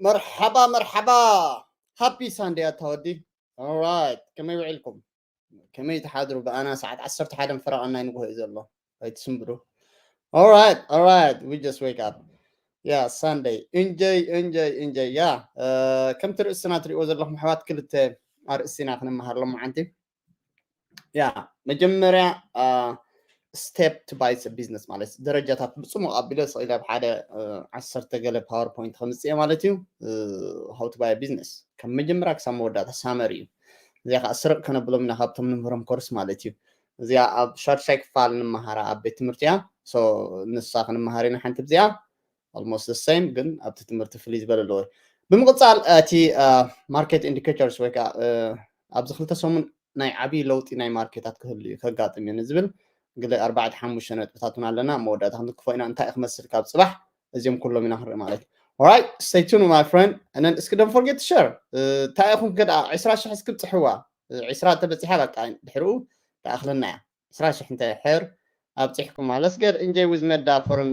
መርሓባ መርሓባ። Happy Sunday ኣታ ወዲ። Alright፣ ከመይ ውዒልኩም? ከመይ ትሓድሩ? ብኣና ሰዓት ዓሰርተ ሓደ ፈረቓ ናይ ንግሆ እዩ ዘሎ። ኣይትስንብዱ። Alright, alright, we just wake up. Yeah, Sunday. Enjoy, enjoy, enjoy. Yeah. ከምቲ ርእስና ትሪእዎ ዘለኹም ኣሕዋት፣ ክልተ ኣርእስቲ ኢና ክንመሃር ሎማዓንቲ። ያ መጀመርያ step to buy business ማለት ደረጃታት ብፅሙቕ ኣቢለ ስቕ ኢለ ኣብ ሓደ ዓሰርተ ገለ ፓወርፖይንት ከምፅእ ማለት እዩ። How to buy business ካብ መጀመርያ ክሳብ መወዳእታ ሳመሪ እዩ። እዚኣ ከዓ ስርቕ ከነብሎም ኢና ካብቶም ንምህሮም ኮርስ ማለት እዩ። እዚኣ ኣብ ሻድሻይ ክፋል ንምሃራ ኣብ ቤት ትምህርቲ እያ። ንሳ ክንመሃር ኢና ሓንቲ ብዚኣ almost the same ግን ኣብቲ ትምህርቲ ፍልይ ዝበለ ኣለዎ። ብምቕፃል እቲ ማርኬት ኢንዲኬተርስ ወይ ከዓ ኣብዚ ክልተ ሰሙን ናይ ዓብዪ ለውጢ ናይ ማርኬታት ክህሉ እዩ ከጋጥም እዩ ንዝብል ግለ ኣርባዕተ ሓሙሽተ ነጥብታት እውን ኣለና። መወዳእታ ክንክፎ ኢና እንታይ ክመስል ካብ ፅባሕ እዚኦም ኩሎም ኢና ክንርኢ ማለት እዩ። Alright, stay tuned my friend. And then እስኪ don't forget to share. እንታይ ኢኹም ከ ደኣ ዕስራ ሽሕ እስኪ ብፅሕዋ። ዕስራ ተበፂሓ በቃ ድሕርኡ ተኣኽለና እያ። ዕስራ ሽሕ እንተ ሕር ኣብፂሕኩም ማለት ገር እንጀይ ዊዝ መዳ ፎረም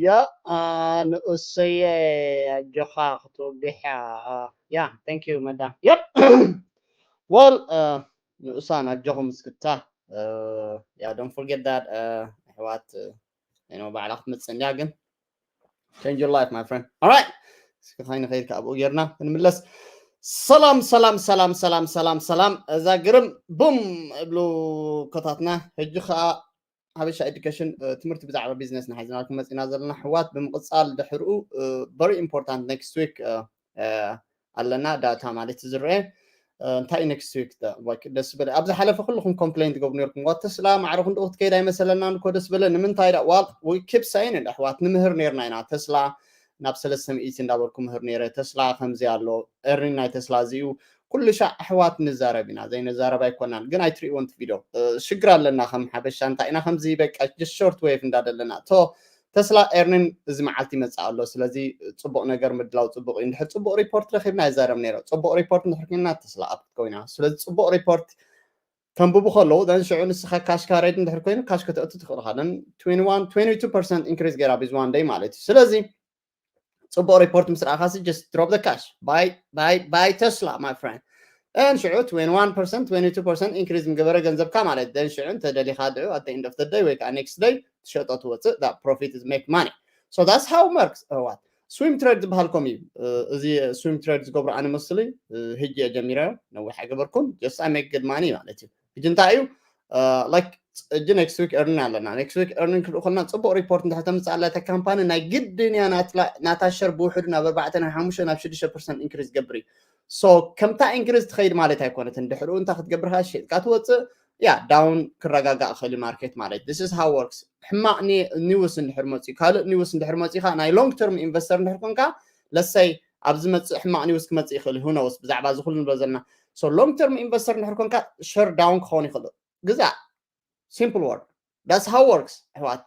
ያ ንኡሰየ ኣጆኻ ክትወግሕ። ያ thank you መዳ። Yep. Well ንኡሳን ኣጆኹም እስክታ። ያ don't forget that ኣሕዋት ባዕላ ክትመፅእ እንድያ ግን change your life my friend. Alright, እስኪ ካይ ንኸይድ ካብ ኣብኡ ጌርና ክንምለስ። ሰላም ሰላም ሰላም ሰላም ሰላም ሰላም፣ እዛ ግርም ቡም እብሉ ኮታትና። ሕጂ ከዓ ሓበሻ ኤዱኬሽን ትምህርቲ ብዛዕባ ቢዝነስ ንሓዝናልኩም መፂና ዘለና ኣሕዋት። ብምቕፃል ድሕርኡ very important next week ኣለና ዳታ ማለት ዝረአ። እንታይ እዩ next week? ደስ በለ ኣብ ዝሓለፈ ኩልኹም ኮምፕሌን ትገብሩ ነርኩም፣ ዋ ተስላ ማዕረ ክንድኡ ክትከይድ ኣይመሰለናን እኮ። ደስ በለ ንምንታይ ዳ? Well, we keep saying it ኣሕዋት፣ ንምህር ነርና ኢና። ተስላ ናብ ሰለስተ ሚእቲ እንዳበልኩ ምህር ነረ። ተስላ ከምዚ ኣሎ፣ earning ናይ ተስላ እዚ እዩ። ኩሉ ሻዕ ኣሕዋት ንዛረብ ኢና፣ ዘይነዛረብ ኣይኮናን። ግን ኣይትሪእዎን እቲ ቪድዮ። ሽግር ኣለና ከም ሓበሻ፣ እንታይ ኢና ከምዚ በቃ just short wave እንዳደለና። ቶ ተስላ earning እዚ መዓልቲ ይመፅእ ኣሎ። ስለዚ ፅቡቕ ነገር ምድላው ፅቡቕ እዩ። እንድሕር ፅቡቕ ሪፖርት ረኺብና ይዛረብ ነይረ። ፅቡቕ ሪፖርት እንድሕር ኮይና ተስላ ኣፕ ኮይና። ስለዚ ፅቡቕ ሪፖርት ከንብቡ ከለዉ then ሽዑ ንስኻ ካሽ ካሬድ እንድሕር ኮይኑ ካሽ ከተእቱ ትኽእል ኢኻ። Then twenty-one twenty-two percent increase ገይራ ቢዝ one day ማለት እዩ። ስለዚ ፅቡቕ ሪፖርት ምስ ረኣኻሲ just drop the cash, buy buy buy Tesla my friend. Then ሽዑ twenty-one percent twenty-two percent increase ምገበረ ገንዘብካ ማለት። Then ሽዑ እንተ ደሊኻ ድዑ at the end of the day ወይ ከዓ next day ትሸጦ ትወፅእ። That profit is make money. So that's how works ኣሕዋት። Swing trade ዝበሃል ከም እዩ። እዚ swing trade ዝገብሩ ኣነ መስሊ ህጂ እየ ጀሚረዮ፣ ነዊሕ ኣይገበርኩን። Just I make good money ማለት እዩ። ሕጂ እንታይ እዩ? Like ሕጂ next week earning ኣለና። Next week earning ክርኢ ከለና ፅቡቕ ሪፖርት እንድሕር ተምፅእ ኣላ እታ ካምፓኒ ናይ ግድን እያ ናታ ሸር ብውሕዱ ናብ ኣርባዕተ ናብ ሓሙሽተ ናብ ሽዱሽተ ፐርሰንት increase ገብር እዩ። So ከምታ increase ትኸይድ ማለት ኣይኮነትን። ድሕርኡ እንታይ ክትገብር ኸዓ ሸጥካ ትወፅእ። ያ down ክረጋጋእ ክእል ማርኬት ማለት this is how works። ሕማቕ ኒውስ እንድሕር መፅዩ፣ ካልእ ኒውስ እንድሕር መፅዩ ኸዓ ናይ long term investor እንድሕር ኮንካ let's say ኣብ ዝመፅእ ሕማቕ ኒውስ ክመፅእ ይኽእል who knows ብዛዕባ እዚ ኩሉ ንብሎ ዘለና። So long term investor እንድሕር ኮንካ ሸር down ክኸውን ይኽእል። ግዛእ። Simple word. That's how works ኣሕዋት።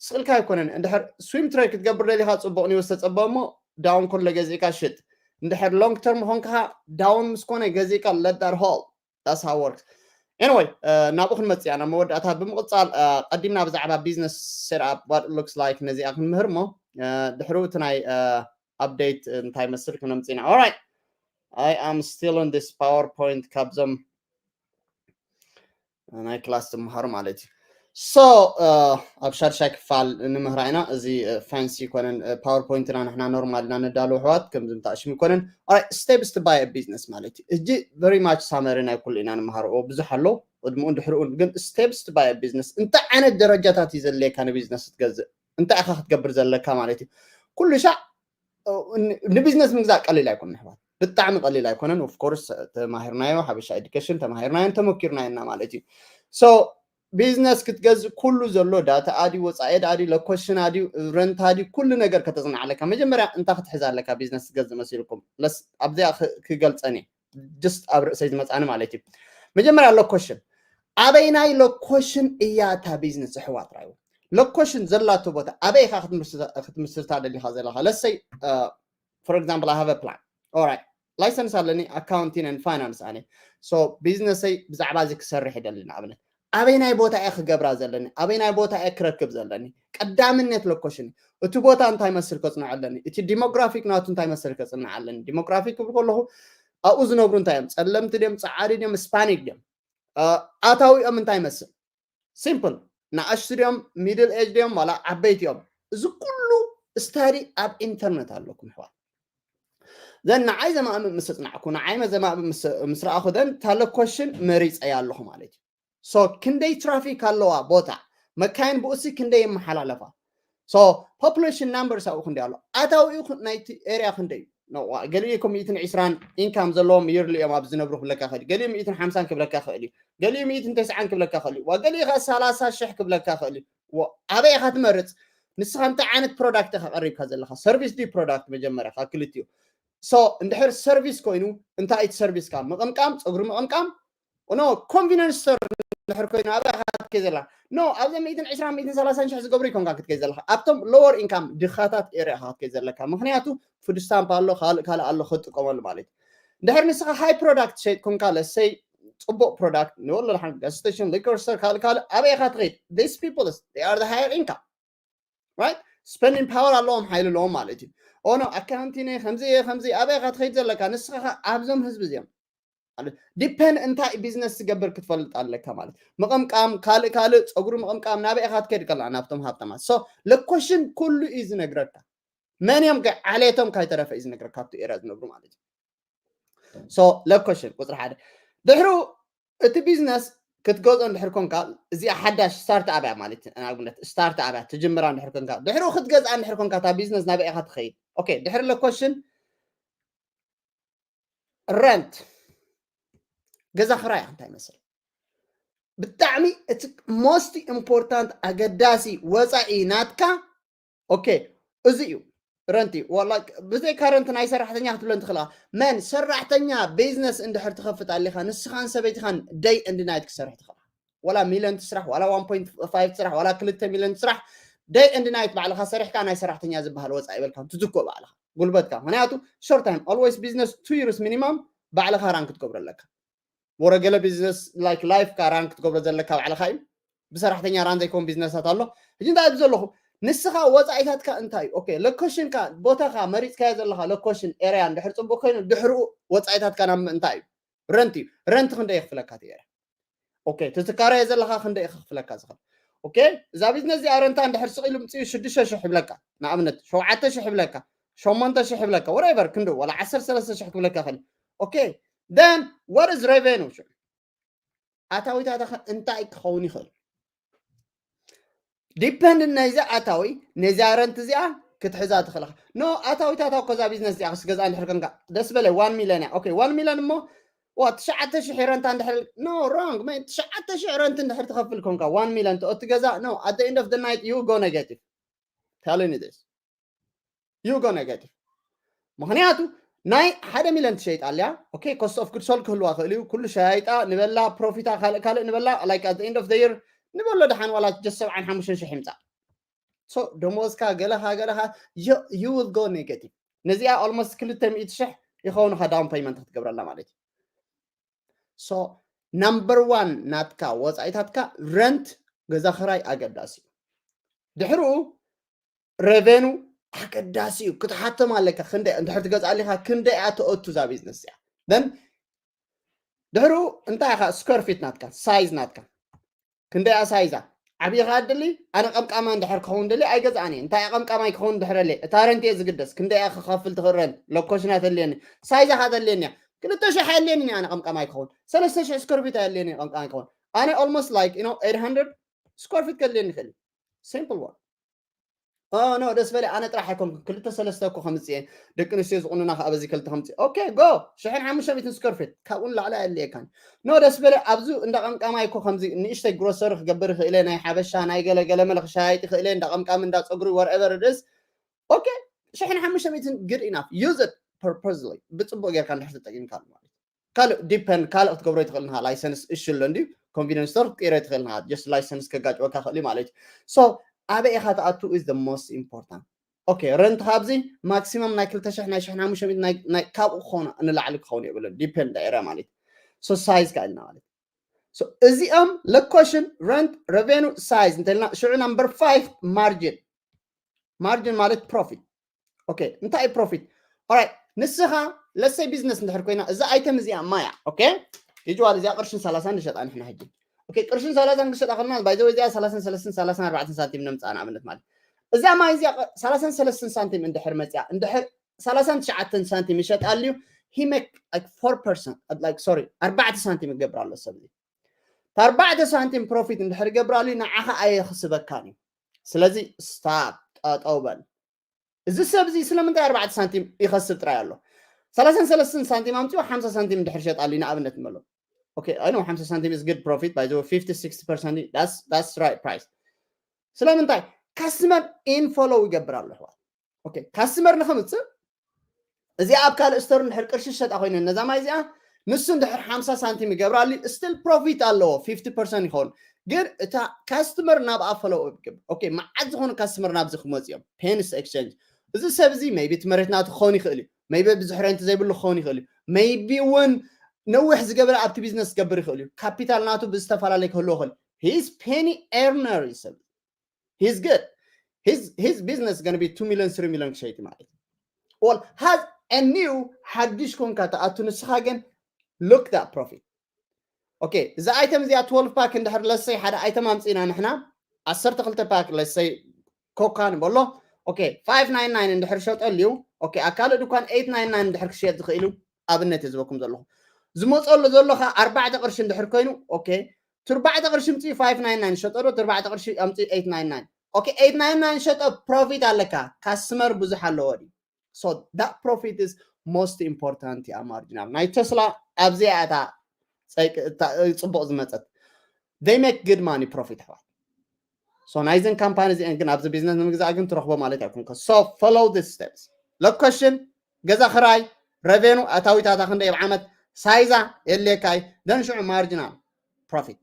ስእልካ ኣይኮነን። እንድሕር swing trade ክትገብር ደሊኻ ፅቡቕ ኒውስ ተፀበ እሞ down ከሎ ገዚእካ ሽጥ። እንድሕር long term ኾንካ down ምስ ኮነ ገዚእካ let that hold. That's how works. Anyway ናብኡ ክንመፅእ ኢና ናብ መወዳእታ። ብምቕፃል ቀዲምና ብዛዕባ business setup what looks like ነዚኣ ክንምህር እሞ ድሕሩ እቲ ናይ update እንታይ መስል ክነምፅእ ኢና። Alright, I am still in this PowerPoint ካብዞም ናይ ክላስ ትምሃሩ ማለት እዩ። So ኣብ ሻድሻይ ክፋል ንምህራ ኢና። እዚ ፋንሲ ይኮነን፣ ፓወርፖይንትና ንሕና ኖርማል ኢና ነዳሉ ኣሕዋት፣ ከምዚ ምታእሽም ይኮነን። Alright, steps to buy a business ማለት እዩ። እጂ very much summary ናይ ኩሉ ኢና ንምሃርዎ፣ ብዙሕ ኣሎ ቅድምኡ ድሕርኡ፣ ግን steps to buy a business እንታይ ዓይነት ደረጃታት እዩ ዘድልየካ ንቢዝነስ ክትገዝእ፣ እንታይ ኢኻ ክትገብር ዘለካ ማለት እዩ። ኩሉ ሻዕ ንቢዝነስ ምግዛእ ቀሊል ኣይኮነን ኣሕዋት፣ ብጣዕሚ ቀሊል ኣይኮነን። Of course ተማሂርናዮ፣ ሓበሻ ኤዱኬሽን ተማሂርናዮን ተመኪርናዮና ማለት እዩ። So ቢዝነስ ክትገዝእ ኩሉ ዘሎ ዳታ ኣድዩ፣ ወፃኢ ኣድዩ፣ ሎኮሽን ኣድዩ፣ ረንት ኣድዩ፣ ኩሉ ነገር ከተፅንዕ ኣለካ። መጀመርያ እንታይ ክትሕዝ ኣለካ ቢዝነስ ክትገዝእ መሲልኩም? ኣብዚኣ ክገልፀን እየ፣ just ኣብ ርእሰይ ዝመፃኒ ማለት እዩ። መጀመርያ ሎኮሽን፣ ኣበይናይ ሎኮሽን እያ እታ ቢዝነስ ኣሕዋት? ራዩ ሎኮሽን ዘላቶ ቦታ ኣበይ ኢኻ ክትምስርታ ደሊኻ ዘለኻ? Let's say for example I have a plan. Alright, license ኣለኒ፣ accounting and finance ኣነ። So ቢዝነሰይ ብዛዕባ እዚ ክሰርሕ ይደሊ። ንኣብነት ኣበይናይ ቦታ እየ ክገብራ ዘለኒ? ኣበይናይ ቦታ እየ ክረክብ ዘለኒ? ቀዳምነት ሎኮሽን፣ እቲ ቦታ እንታይ መስል ከፅንዖ ኣለኒ? እቲ ዲሞግራፊክ ናቱ እንታይ መስል ከፅንዕ ኣለኒ? ዲሞግራፊክ ክብል ከለኹ ኣብኡ ዝነብሩ እንታይ እዮም? ፀለምቲ ድዮም? ፀዓዲ ድዮም? ስፓኒክ ድዮም? ኣታዊኦም እንታይ መስል? ሲምፕል፣ ንኣሽቱ ድዮም? ሚድል ኤጅ ድዮም? ዋላ ዓበይቲ እዮም? እዚ ኩሉ ስታዲ ኣብ ኢንተርነት ኣለኩም ኣሕዋት። ዘን ንዓይ ዘማእምእ ምስ ኣፅናዕኩ፣ ንዓይ መዘማእምእ ምስ ረኣኹ፣ ዘን ታለኮሽን መሪፀያ ኣለኹ ማለት እዩ። So ክንደይ ትራፊክ ኣለዋ ቦታ፣ መካይን ብኡሲ ክንደይ የመሓላለፋ? So population numbers ኣብኡ ክንደይ ኣሎ? ኣታዊኡ ናይቲ ኤርያ ክንደይ እዩ? ገሊኡ እኮ ሚእትን ዕስራን ኢንካም ዘለዎም ይርሊ እዮም ኣብ ዝነብሩ ክብለካ ክእል እዩ። ገሊኡ ሚእትን ሓምሳን ክብለካ ክእል እዩ። ገሊኡ ሚእትን ተስዓን ክብለካ ክእል እዩ። ዋ ገሊኡ ከ ሰላሳ ሽሕ ክብለካ ክእል እዩ። ኣበይ ኢኻ ትመርፅ? ንስኻ እንታይ ዓይነት ፕሮዳክት ኢኻ ቀሪብካ ዘለኻ? ሰርቪስ ድዩ ፕሮዳክት? መጀመርያ ካብ ክልቲኡ። So እንድሕር ሰርቪስ ኮይኑ እንታይ እቲ ሰርቪስካ? ምቕምቃም፣ ፀጉሪ ምቕምቃም ኖ ኮንቪነንስ ስቶር እንድሕር ኮይኑ ኣበይ ኢኻ ክትከይ ዘለካ? ኖ ኣብዘን ሚእትን ዕስራን ሚእትን ሰላሳን ሽሕ ዝገብሩ ኣይኮንካ ክትከይ ዘለካ፣ ኣብቶም ሎወር ኢንካም ድኻታት ኤርያ ኢኻ ክትከይ ዘለካ። ምክንያቱ ፉድ ስታምፕ ኣሎ፣ ካልእ ካልእ ኣሎ ክትጥቀመሉ ማለት እዩ። እንድሕር ንስኻ ሃይ ፕሮዳክት ትሸይጥ ኮንካ፣ ለሰይ ፅቡቕ ፕሮዳክት ንወሎ ደሓን ጋስ ስቴሽን፣ ሊኮር ስቶር፣ ካልእ ካልእ ኣበይ ኢኻ ትኸይድ? These people they are the higher income, right? spending power ኣለዎም፣ ሓይሊ ኣለዎም ማለት እዩ። ኦኖ ኣካውንቲ ነ ከምዚ እየ ከምዚ ኣበይ ኢኻ ትኸይድ ዘለካ ንስኻ ኣብዞም ህዝቢ እዚኦም depend እንታይ ቢዝነስ ትገብር ክትፈልጥ ኣለካ ማለት እዩ። ምቕምቃም ካልእ ካልእ ፀጉሪ ምቕምቃም ናበይ ኢኻ ትከይድ ከላ ናብቶም ሃብታማት so location ኩሉ እዩ ዝነግረካ። መን እዮም ከ ዓሌቶም ካይተረፈ እዩ ዝነግረካ ኣብቲ ኤርያ ዝነብሩ ማለት እዩ። So location ቁፅሪ ሓደ ድሕሩ እቲ ቢዝነስ ክትገዝኦ እንድሕር ኮንካ እዚኣ ሓዳሽ ስታርት ኣብያ ማለት እዩ። ንኣብነት ስታርት ኣብያ ትጅምራ እንድሕር ኮንካ ድሕሩ ክትገዝኣ እንድሕር ኮንካ እታ ቢዝነስ ናበይ ኢኻ ትኸይድ? ኦኬ ድሕሪ ሎኬሽን ረንት ገዛ ክራይ እንታይ ይመስል? ብጣዕሚ እቲ most important ኣገዳሲ ወፃኢ ናትካ ኦኬ እዚ እዩ ረንት እዩ። ብዘይካ ረንት ናይ ሰራሕተኛ ክትብለን ትኽእልኻ መን ሰራሕተኛ ቢዝነስ እንድሕር ትኸፍት ኣሊኻ ንስኻን ሰበይትኻን day and night ክሰርሕ ትኽእልኻ። ዋላ ሚሊዮን ትስራሕ ዋላ one point five ትስራሕ ዋላ ክልተ ሚሊዮን ትስራሕ day and night ባዕልኻ ሰሪሕካ ናይ ሰራሕተኛ ዝበሃል ወፃኢ ይበልካ ትትክኦ ባዕልኻ ጉልበትካ ምክንያቱ short time always business two years minimum ባዕልኻ ራን ክትገብሮ ኣለካ። ወረ ገለ ቢዝነስ like life ካ ራን ክትገብሮ ዘለካ ባዕልኻ እዩ። ብሰራሕተኛ ራን ዘይኮን ቢዝነሳት ኣሎ። ሕጂ እንታይ ኣብዚ ዘለኹ ንስኻ ወፃኢታትካ እንታይ እዩ? ኦኬ ሎኬሽንካ ቦታኻ መሪፅካዮ ዘለኻ ሎኬሽን ኤርያ እንድሕር ፅቡቅ ኮይኑ ድሕርኡ ወፃኢታትካ ናብ እንታይ እዩ? ረንት እዩ። ረንት ክንደይ የኽፍለካ እቲ ኤርያ? ኦኬ ትትካረዮ ዘለኻ ክንደይ ከኽፍለካ ዝኽእል? ኦኬ እዛ ቢዝነስ እዚኣ ረንታ እንድሕር ስቕ ኢሉ ምፅኡ ሽዱሽተ ሽሕ ይብለካ ንኣብነት ሸውዓተ ሽሕ ይብለካ ሸሞንተ ሽሕ ይብለካ whatever ክንዱ ዋላ ዓሰርተ ሰለስተ ሽሕ ክብለካ ይኽእል። ኦኬ then what is revenue? ኣታዊታትኻ እንታይ ክኸውን ይኽእል? ዲፐንድ ናይዚ ኣታዊ ነዚኣ ረንት እዚኣ ክትሕዛ ትኽእልኻ። ኖ ኣታዊታታ እኮ እዛ ቢዝነስ እዚኣ ክስገዝኣ እንድሕር ኮንካ ደስ በለ ዋን ሚልዮን እያ። ኦኬ ዋን ሚልዮን እሞ ዋ ትሽዓተ ሽሕ ረንታ እንድሕር no wrong man ትሽዓተ ሽሕ ረንት እንድሕር ትኸፍል ኮንካ ዋን ሚልዮን ተኦቲ ገዛ no at the end of the night you go negative telling you this you go negative ምክንያቱ ናይ ሓደ ሚልዮን ትሸይጥ ኣልያ okay cost of goods sold ክህልዋ ክእል እዩ ኩሉ ሸያይጣ ንበላ ፕሮፊታ ካልእ ካልእ ንበላ like at the end of the year ንበሎ ደሓን ዋላ just ሰብዓን ሓሙሽተን ሽሕ ይምፃእ so ደሞዝካ ገለኻ ገለኻ you will go negative ነዚኣ almost ክልተ ሚእቲ ሽሕ ይኸውንኻ down payment ክትገብረላ ማለት እዩ so number one ናትካ ወፃኢታትካ ረንት ገዛ ክራይ ኣገዳሲ እዩ ድሕርኡ revenue ኣገዳሲ እዩ ክትሓቶም ኣለካ ክንደይ እንድሕር ትገዝኣሊካ ክንደይ እያ ተኦቱ እዛ ቢዝነስ እያ then ድሕሩ እንታይ ኢኻ square feet ናትካ size ናትካ ክንደይ እያ size ኣ ዓብዪ ኻ ድሊ ኣነ ቀምቃማ እንድሕር ክኸውን ድሊ ኣይገዝኣን እየ እንታይ እያ ቀምቃማይ ክኸውን ድሕር ኣለ እታ ረንት እየ ዝግደስ ክንደይ እያ ክኸፍል ትኽእል ረንት ሎኬሽና ተልየኒ size ኻ ተልየኒ እያ ክልተ ሽሕ ኣየልየኒ እየ ኣነ ቀምቃማይ ክኸውን ሰለስተ ሽሕ square feet ኣየልየኒ ቀምቃማይ ክኸውን ኣነ almost like you know eight hundred square feet ከድልየኒ ይኽእል simple one no ደስ በለ ኣነ ጥራሕ ኣይኮንኩን ክልተ ሰለስተ እኮ ከምፅእ ደቂ ኣንስትዮ ዝቁንና ከዓ በዚ ክልተ ከምፅእ okay go ሽሕን ሓሙሽተ ሚእትን square feet ካብኡ ንላዕሊ ኣየድልየካን no ደስ በለ ኣብዚ እንዳ ቀምቃማይ እኮ ከምዚ ንእሽተይ grocery ክገብር ይኽእለ ናይ ሓበሻ ናይ ገለ ገለ መለ ክሻይጥ ይኽእለ እንዳ ቀምቃሚ እንዳ ፀጉሪ whatever it is okay ሽሕን ሓሙሽተ ሚእትን good enough use it purposely ብፅቡቅ ጌርካ እንድሕር ተጠቂምካሉ ማለት ካልእ depend ካልእ ክትገብሮ ይትኽእል ንኻ license እሺ ኣሎ እንድዩ convenience store ክትቀይሮ ይትኽእል ንኻ just license ከጋጭወካ ክእል ማለት እዩ so ኣበይ ኢኻ ትኣቱ is the most important okay ረንት ካብዚ maximum ናይ ክልተ ሽሕ ናይ ሽሕን ሓሙሽተ ሚእትን ናይ ካብኡ ክኸውን ንላዕሊ ክኸውን የብሉን depend area ማለት so size ካ ኢልና ማለት so እዚኦም location rent revenue size እንተልና ሽዑ number five margin margin ማለት profit okay እንታይ እዩ profit alright ንስኻ let's say business እንድሕር ኮይና እዛ item እዚኣ ማያ okay usually እዚኣ ቅርሽን ሰላሳን ንሸጣ ንሕና ሕጂ okay ቅርሽን ሰላሳን ክሸጣ ከለና by the way እዚኣ ሰላሳን ሰለስትን ሰላሳን ኣርባዕተን ሳንቲም ነምፅኣ ንኣብነት ማለት እዛ ማይ እዚኣ ሰላሳን ሰለስትን ሳንቲም እንድሕር መፅኣ እንድሕር ሰላሳን ትሽዓተን ሳንቲም ይሸጣ ኣልዩ he make like four percent like sorry ኣርባዕተ ሳንቲም ይገብር ኣሎ ሰብ እዚ ኣርባዕተ ሳንቲም profit እንድሕር ይገብር ኣልዩ ንዓኻ ኣየኽስበካን እዩ ስለዚ stop ጠጠው በል እዚ ሰብ እዚ ስለምንታይ ኣርባዕተ ሳንቲም ይኸስብ ጥራይ ኣሎ ሰላሳን ሰለስትን ሳንቲም ኣምፅኡ ሓምሳ ሳንቲም እንድሕር ሸጣሉ ንኣብነት ንበሎ okay I know ሓምሳ ሳንቲም is good profit by the way fifty sixty percent that's that's right price ስለምንታይ customer in follow ይገብር ኣሎ ኣሕዋት okay customer ንኸምፅእ እዚኣ ኣብ ካልእ store እንድሕር ቅርሺ ሸጣ ኮይነ ነዛ ማይ እዚኣ ንሱ እንድሕር ሓምሳ ሳንቲም ይገብራሉ still profit ኣለዎ fifty percent ይኸውን ግን እታ customer ናብኣ follow up ይገብር okay መዓት ዝኾኑ customer ናብዚ ክመፁ እዮም pennies exchange እዚ ሰብ እዚ maybe እቲ መሬት ናቱ ክኸውን ይኽእል እዩ maybe ብዙሕ rent ዘይብሉ ክኸውን ይኽእል እዩ maybe እውን ነዊሕ ዝገበረ ኣብቲ ቢዝነስ ክገብር ይኽእል እዩ ካፒታል ናቱ ብዝተፈላለየ ክህልዎ ይኽእል he's penny earner እዩ ሰብ he's good his his business gonna be two million, three million ክሸይጥ ማለት እዩ። Well, has a new ሓድሽ ኮንካ ተኣቱ ንስኻ ግን look that profit. Okay, እዚ item እዚኣ twelve pack እንድሕር ለሰይ ሓደ item ኣምፂና ንሕና ዓሰርተ ክልተ pack ለሰይ ኮካ ንበሎ። Okay, five nine nine እንድሕር ሸጠልዩ። Okay፣ ኣብ ካልእ ድኳን eight nine nine እንድሕር ክሽየጥ ዝኽእል እዩ። ኣብነት እየ ዝበኩም ዘለኹ ዝመፀሉ ዘሎ ከዓ ኣርባዕተ ቅርሺ እንድሕር ኮይኑ። Okay፣ ትርባዕተ ቅርሺ ምፅኡ five nine nine ሸጠዶ ትርባዕተ ቅርሺ ኣምፅኡ eight nine nine። Okay፣ eight nine nine ሸጠ profit ኣለካ። Customer ብዙሕ ኣለዎ ድዩ? So that profit is most important እያ ማርጂናል ናይ ተስላ ኣብዚኣ እታ ፅቡቕ ዝመፀት። They make good money profit ኣሕዋት። So ናይዘን ካምፓኒ እዚአን ግን ኣብዚ ቢዝነስ ንምግዛእ ግን ትረኽቦ ማለት ኣይኮንካ። So follow this steps። Location፣ ገዛ ክራይ፣ revenue፣ ኣታዊታታ ክንደይ ኣብ ዓመት፣ ሳይዛ የድልየካ እዩ። Then ሽዑ ማርጂናል ፕሮፊት።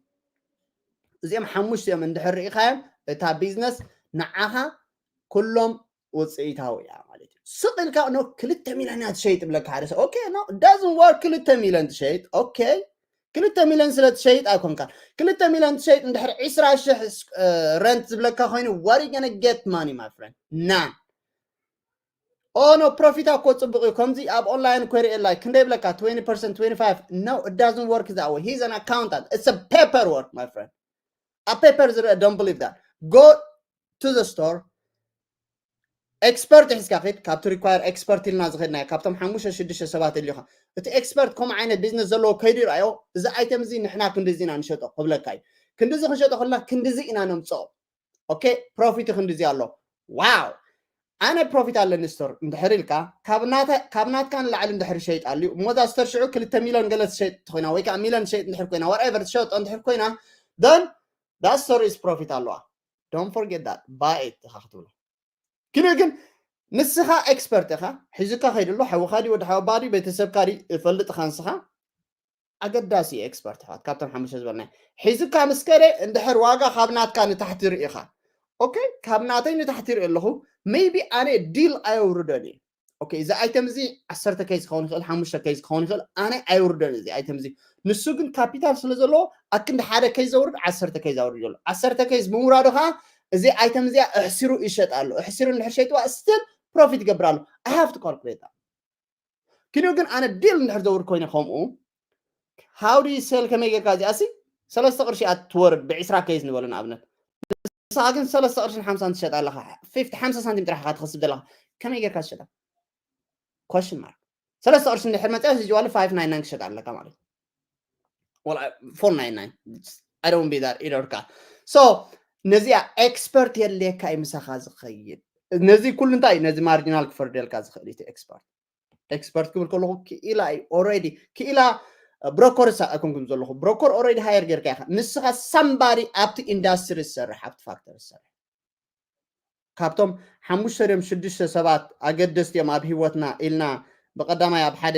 እዚኦም ሓሙሽቲኦም እንድሕር ርኢኻዮም እታ ቢዝነስ ንዓኻ ኩሎም ውፅኢታዊ እያ ማለት እዩ። ስቕ ኢልካ no ክልተ ሚልዮን እያ ትሸይጥ ብለካ ሓደ ሰብ። Okay, no, it doesn't work። ክልተ ሚልዮን ትሸይጥ። Okay፣ ክልተ ሚልዮን ስለ ትሸይጥ ኣይኮንካ። ክልተ ሚልዮን ትሸይጥ እንድሕር ዕስራ ሽሕ rent ዝብለካ ኮይኑ what you gonna get money, my friend? None። Oh no፣ ፕሮፊት እኮ ፅቡቕ እዩ። ከምዚ ኣብ ኦንላይን እኮ ይርእየላ ክንደይ ይብለካ twenty percent, twenty five። No, it doesn't work that way. He's an accountant. It's a paperwork, my friend. ኣብ ፔፐር ዝርአ don't believe that. Go to the store። ኤክስፐርት ሒዝካ ኺድ። ካብቲ require expert ኢልና ዝኸድናዮ ካብቶም ሓሙሽተ ሽዱሽተ ሰባት ኢልካ እቲ ኤክስፐርት ከምኡ ዓይነት ቢዝነስ ዘለዎ ከይዱ ይርኣዮ። እዚ item እዚ ንሕና ክንድዚ ኢና ንሸጦ ክብለካ እዩ። ክንድዚ ክንሸጦ ከለና ክንድዚ ኢና ነምፅኦ። Okay፣ ፕሮፊት ክንድዚ ኣሎ። Wow፣ ኣነ ፕሮፊት ኣለኒ ስቶር እንድሕር ኢልካ ካብ ናትካ ንላዕሊ እንድሕር ሸይጥ ኣልዩ እሞ እዛ ስቶር ሽዑ ክልተ ሚልዮን ገለ ትሸይጥ ኮይና ወይ ከዓ ሚልዮን ትሸይጥ እንድሕር ኮይና whatever ትሸጦ እንድሕር ኮይና then that store is profit ኣለዋ። Don't forget that። Buy it ኢኻ ክትብሎ። ግን ግን ንስኻ ኤክስፐርት ኢኻ። ሒዙካ ከይድሎ ሓውኻ ድዩ ወዲ ሓወባ ድዩ ቤተሰብካ ድዩ እፈልጥ ኢኻ ንስኻ። ኣገዳሲ እዩ ኤክስፐርት ኣሕዋት። ካብቶም ሓሙሽተ ዝበልና ሒዙካ ምስ ከደ እንድሕር ዋጋ ካብ ናትካ ንታሕቲ ርኢ ኢኻ። Okay፣ ካብ ናተይ ንታሕቲ ርኢ ኣለኹ። Maybe ኣነ ዲል ኣየውርደን እየ። Okay፣ እዚ item እዚ ዓሰርተ ኬዝ ክኸውን ይኽእል፣ ሓሙሽተ ኬዝ ክኸውን ይኽእል። ኣነ ኣይውርደን እዚ item እዚ። ንሱ ግን ካፒታል ስለ ዘለዎ ኣክንዲ ሓደ ኬዝ ዘውርድ ዓሰርተ ኬዝ ኣውርድ ዘሎ። ዓሰርተ ኬዝ ምውራዱ ከዓ እዚ item እዚኣ እሕሲሩ ይሸጥ ኣሎ። እሕሲሩ እንድሕር ሸይጥዋ still ፕሮፊት ይገብር ኣሎ። I have to calculate that። ግን ግን ኣነ ዲል እንድሕር ዘውርድ ኮይነ ከምኡ how do you sell? ከመይ ጌርካ እዚኣ ሲ ሰለስተ ቅርሺ እያ ትወርድ ብዕስራ ኬዝ ንበሎ ንኣብነት። ንስኻ ግን ሰለስተ ቅርሽን ሓምሳን ትሸጣ ኣለኻ። fifty ሓምሳ ሳንቲም ጥራሕ ኢኻ ትኸስብ ዘለኻ። ከመይ ጌርካ ትሸጣ? Question mark። ሰለስተ ቅርሺ እንድሕር መፅያ እዚ ጅዋሊ five nine nine ክሸጣ ኣለካ ማለት እዩ። Well, I- four nine nine። I don't be that either ካ። So ነዚኣ ኤክስፐርት የድልየካ እዩ ምሳኻ ዝኸይድ። ነዚ ኩሉ እንታይ እዩ? ነዚ ማርጂናል ክፈርደልካ ዝኽእል እዩ እቲ ኤክስፐርት። ኤክስፐርት ክብል ከለኹ ክኢላ እዩ already። ክኢላ ብሮከር ሳ ኣይኮንኩም ዘለኹ። ብሮከር already ሃየር ጌርካ ኢኻ። ንስኻ ሳምባዲ ኣብቲ ኢንዳስትሪ ዝሰርሕ ኣብቲ ፋክተሪ ዝሰርሕ ካብቶም ሓሙሽተ ድዮም ሽዱሽተ ሰባት ኣገደስቲ እዮም ኣብ ህይወትና ኢልና ብቐዳማይ ኣብ ሓደ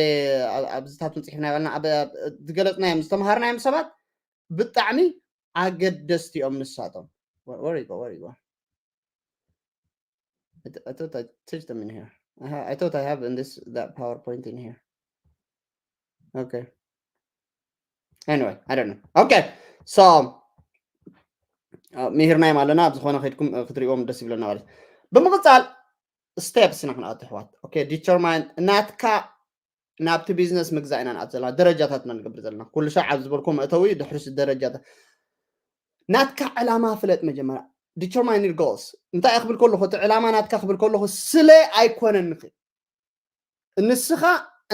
ኣብ- ኣብዚታት ምፅሒፍና ይበልና ዝገለፅናዮም ዝተምሃርናዮም ሰባት ብጣዕሚ ኣገደስቲ እዮም ንሳቶም። Where- where you go? Where you go? I, th- I thought I touched them in here. I, ha- I thought I have in this that PowerPoint in here. Okay. Anyway, I don't know. Okay. So uh, ምሂርናዮም ኣለና ኣብ ዝኾነ ከድኩም uh, ክትሪእዎም ደስ ይብለና ማለት እዩ። ብምቕፃል ስቴፕስ ኢና ክንኣቱ ኣሕዋት። Okay, determine ናትካ ናብቲ ቢዝነስ ምግዛእ ኢና ንኣት ዘለና ደረጃታት ኢና ንገብር ዘለና ኩሉ ሻዕ ኣብ ዝበልኩም መእተዊ ድሕሪስ ደረጃታት ናትካ ዕላማ ፍለጥ መጀመርያ። Determine your goals። እንታይ ክብል ከለኹ እቲ ዕላማ ናትካ ክብል ከለኹ ስለ ኣይኮነን ንኽእል ንስኻ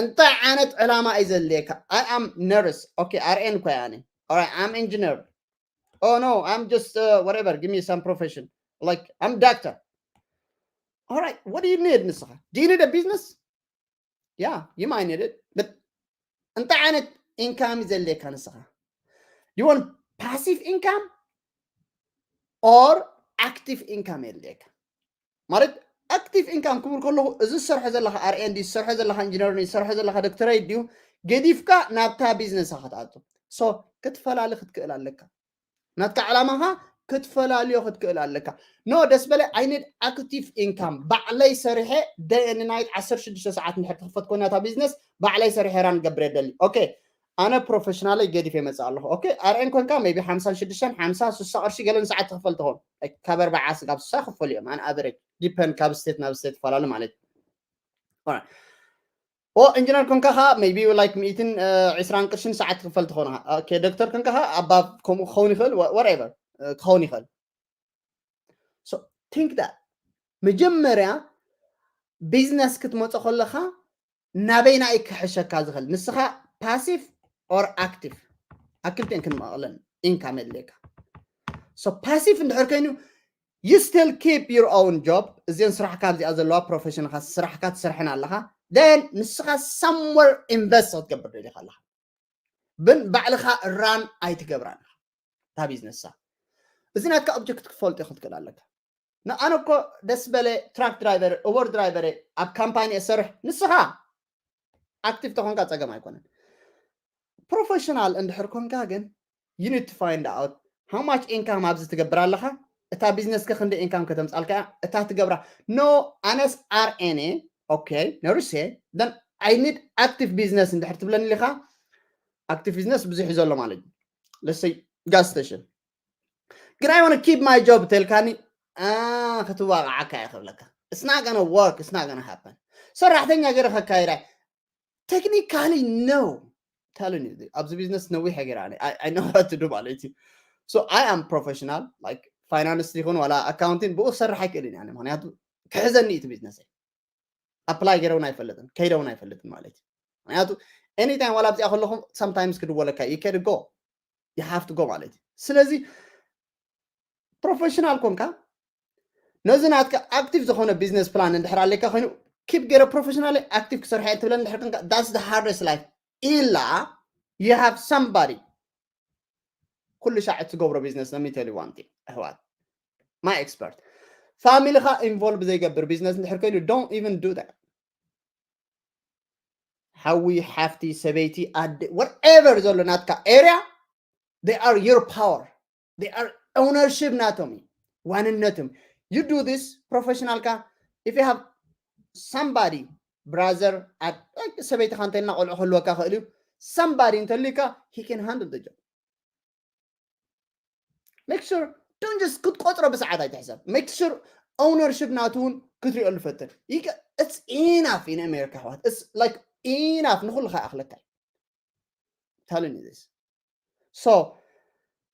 እንታይ ዓይነት ዕላማ እዩ ዘድልየካ? I am nurse። Okay, R N እኮ እየ ኣነ። Alright, I'm engineer. Oh no, I'm just uh, whatever. Give me some profession. Like I'm doctor. Alright, what do you need ንስኻ? Do you need a business? Yeah, you might need it. But እንታይ ዓይነት ኢንካም እዩ ዘድልየካ ንስኻ? Do you want passive income or active income የድልየካ? ማለት ኣክቲቭ ኢንካም ክብል ከለኹ እዚ ዝሰርሖ ዘለካ R N D ዝሰርሖ ዘለካ ኢንጂነር ድዩ ዝሰርሖ ዘለካ ዶክተሬት ድዩ ገዲፍካ ናብታ ቢዝነስ ክትኣቱ so ክትፈላሊ ክትክእል ኣለካ ናትካ ዕላማኻ ክትፈላልዮ ክትክእል ኣለካ no ደስ በለ I need active income ባዕለይ ሰሪሐ day and night ዓሰርተ ሽዱሽተ ሰዓት እንድሕር ትኽፈት ኮይና እታ ቢዝነስ ባዕለይ ሰሪሐ ራን ገብር የደሊ okay ኣነ ፕሮፌሽናለይ ገዲፈ ይመፅእ ኣለኹ። ኦኬ፣ ኣርኤን ኮንካ ሜቢ ሓምሳን ሽዱሽተን ሓምሳ ስሳ ቅርሺ ገለ ንሰዓት ትኽፈል ትኸውን። ካብ ኣርባዓ ስጋብ ስሳ ክፈሉ እዮም ኣን ኣቨሬጅ፣ ዲፐንድ ካብ ስቴት ናብ ስቴት ይፈላለ ማለት እዩ። ኦ፣ ኢንጂነር ኮንካ ኸዓ ሜቢ ላይክ ሚእትን ዕስራን ቅርሺ ንሰዓት ትኽፈል ትኸውን። ኦኬ፣ ዶክተር ኮንካ ኸዓ ኣባብ ከምኡ ክኸውን ይኽእል፣ ወትኤቨር ክኸውን ይኽእል። ቲንክ ዳት መጀመርያ ቢዝነስ ክትመፆ ከለኻ ናበይና እዩ ክሕሸካ ዝኽእል? ንስኻ ፓሲቭ ኦር ኣክቲቭ? ኣብ ክልቲኤን ክንመቐለን ኢንካም የድልየካ። ሶ ፓሲቭ እንድሕር ኮይኑ you still keep your own job፣ እዚን ስራሕካ ኣብዚኣ ዘለዋ ፕሮፌሽንካ ስራሕካ ትሰርሐን ኣለኻ። ን ንስኻ ሳምወር ኢንቨስት ክትገብር ደሊኻ ኣለኻ፣ ብን ባዕልኻ ራን ኣይትገብራን እታ ቢዝነሳ። እዚ ናትካ ኦብጀክት ክፈልጦ ክትክእል ኣለካ። ንኣነ እኮ ደስ በለ ትራክ ድራይቨር ኡበር ድራይቨር ኣብ ካምፓኒ እሰርሕ። ንስኻ ኣክቲቭ ተኾንካ ፀገም ኣይኮነን። ፕሮፌሽናል እንድሕር ኮንካ ግን you need to find out how much income ኣብዚ ትገብር ኣለኻ፣ እታ ቢዝነስካ ክንደ ኢንካም ከተምፃልካ እያ፣ እታ ትገብራ። ኖ ኣነስ ኣርኤንኤ ኦኬ ነርሴ ን ኣይ ኒድ ኣክቲቭ ቢዝነስ እንድሕር ትብለኒ ኢኻ። ኣክቲቭ ቢዝነስ ብዙሕ እዩ ዘሎ ማለት እዩ። ለሰይ ጋዝ ስቴሽን ግን I want to keep my job ተልካኒ ክትዋቃዓካ እየ ክብለካ። It's not gonna work, it's not gonna happen። ሰራሕተኛ ገይረ ከካይዳ technically no telling you ኣብዚ ቢዝነስ ነዊሕ ገይራ I know what to do ማለት እዩ። So I am professional like ፋይናንስ ይኹን ዋላ ኣካውንቲንግ ብኡ ክሰርሕ ኣይክእልን እየ ምክንያቱ ክሕዘኒ እቲ ቢዝነስ ኣፕላይ ገይረ እውን ኣይፈልጥን ከይደ እውን ኣይፈልጥን ማለት እዩ። ምክንያቱ ኤኒታይም ዋላ ኣብዚኣ ከለኹም sometimes ክድወለካ you can go you have to go ማለት እዩ። ስለዚ ፕሮፌሽናል ኮንካ ነዚ ናትካ ኣክቲቭ ዝኾነ ቢዝነስ ፕላን እንድሕር ኣለካ ኮይኑ ኪፕ ገይረ ፕሮፌሽናል ኣክቲቭ ክሰርሐ እየ ትብለ እንድሕር ኮንካ that's the hardest life ኢላ you have somebody ኩሉ ሻዕ እትገብሮ ቢዝነስ let me tell you one thing ኣሕዋት my expert ፋሚሊኻ ኢንቮልቭ ዘይገብር ቢዝነስ እንድሕር ኮይኑ don't even do that። ሓዊ ሓፍቲ ሰበይቲ ኣደ whatever ዘሎ ናትካ ኤርያ they are your power they are ኦውነርሺፕ ናቶም እዩ ዋንነትም you do this ፕሮፌሽናልካ if you have somebody brother ሰበይትኻ እንተልና ቆልዑ ክህልወካ ክእል እዩ somebody እንተልካ he can handle the job make sure don't just ክትቆፅሮ ብሰዓት ኣይትሕሰብ make sure ኦውነርሺፕ ናቱ እውን ክትሪኦ ልፈትን it's enough in America ኣሕዋት it's like enough ንኩልካ ይኣኽለካ telling you this so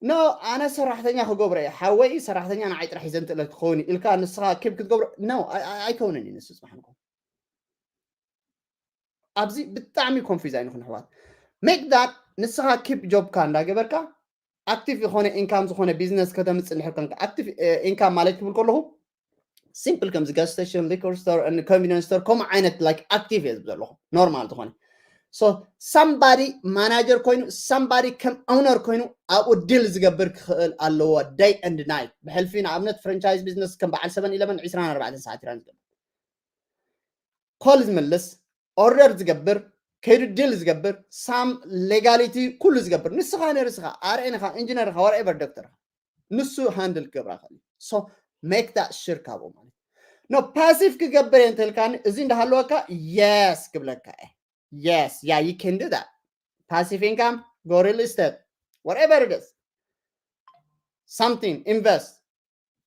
no ኣነ ሰራሕተኛ ክገብሮ እየ ሓወይ ሰራሕተኛ ንዓይ ጥራሕ ሒዘ እንትእለት ክኸውን ኢልካ ንስኻ ኪፕ ክትገብሮ no ኣይከውንን እዩ ንሱ ፅባሕ ንኮ ኣብዚ ብጣዕሚ ኮንፊዝ ኣይንኹን ኣሕዋት make that ንስኻ ኪፕ ጆብካ እንዳገበርካ ኣክቲቭ ዝኾነ ኢንካም ዝኾነ ቢዝነስ ከተምፅእ እንድሕር ኮንካ ኣክቲቭ ኢንካም ማለት ክብል ከለኹ ሲምፕል ከምዚ ጋዝ ስቴሽን ሊኮር ስቶር ኮንቪኒንስ ስቶር ከምኡ ዓይነት ላይክ ኣክቲቭ እየ ዝብል ዘለኹ ኖርማል ዝኾነ so somebody ማናጀር ኮይኑ somebody ከም ኦውነር ኮይኑ ኣብኡ ዲል ዝገብር ክኽእል ኣለዎ day and night ብሕልፊ ንኣብነት ፍራንቻይዝ ቢዝነስ ከም በዓል seven eleven ዕስራን ኣርባዕተን ሰዓት ኢራን ዝገብር ኮል ዝምልስ ኦርደር ዝገብር ከይዱ ዲል ዝገብር ሳም ሌጋሊቲ ኩሉ ዝገብር ንስኻ ነርስኻ ኣርኤንኻ ኢንጂነርኻ whatever ዶክተርኻ ንሱ ሃንድል ክገብራ ክእል so make that sure ካብኡ ማለት no ፓሲቭ ክገብር እየ እንተልካኒ እዚ እንዳሃለወካ yes ክብለካ እየ yes yeah you can do that passive income go real estate whatever it is something invest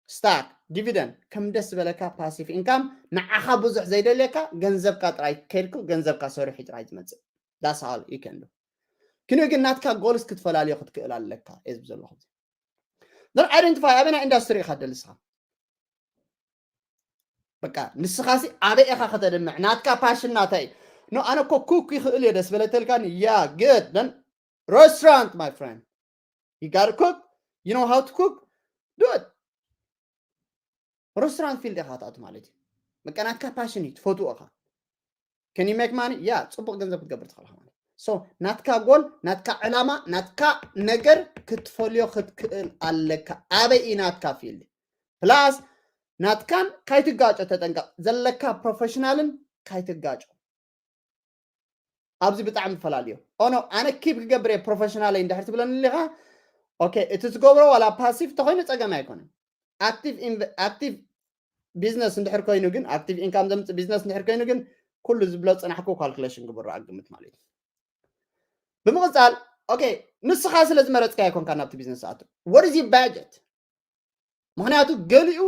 stock dividend ከም ደስ ዝበለካ ፓሲቭ ኢንካም ንዓኻ ብዙሕ ዘይደልየካ ገንዘብካ ጥራይ ከድኩ ገንዘብካ ሰሪሑ ጥራይ ዝመፅእ that's all you can do ግን ግን ናትካ ጎልስ ክትፈላለዮ ክትክእል ኣለካ እየ ዝብል ዘለኹ ን ኣይደንቲፋይ ኣበና ኢንዳስትሪ ኢኻ ደልስኻ በቃ ንስኻሲ ኣበይ ኢኻ ከተድምዕ ናትካ ፓሽን ናታይ ኖ ኣነ ኮ ኩክ ይኽእል እየ ደስ በለተልካኒ yeah good then restaurant my friend you gotta cook you know how to cook do it restaurant field ኢኻ ትኣቱ ማለት እዩ በቃ ናትካ ፓሽን እዩ ትፈትዎ ኢኻ can you make money yeah ፅቡቅ ገንዘብ ክትገብር ትኽእል ኢኻ ማለት so ናትካ ጎል ናትካ ዕላማ ናትካ ነገር ክትፈልዮ ክትክእል ኣለካ ኣበይ እዩ ናትካ ፊልድ plus ናትካን ካይትጋጮ ተጠንቀቅ ዘለካ ፕሮፌሽናልን ካይትጋጮ ኣብዚ ብጣዕሚ ፈላልዮ ኦኖ ኣነ ኪፕ ክገብር እየ ፕሮፌሽናለይ እንድሕር ትብለኒ ኣለኻ okay እቲ ትገብሮ ዋላ ፓሲቭ ተኮይኑ ፀገም ኣይኮነን ኣክቲቭ ኣክቲቭ ቢዝነስ እንድሕር ኮይኑ ግን ኣክቲቭ ኢንካም ዘምፅእ ቢዝነስ እንድሕር ኮይኑ ግን ኩሉ ዝብሎ ፅናሕኩ ካልኩሌሽን ግበሩ ኣግምት ማለት እዩ ብምቕፃል okay ንስኻ ስለ ዝመረፅካ ኣይኮንካ ናብቲ ቢዝነስ ኣቱ what is your budget? ምክንያቱ ገሊኡ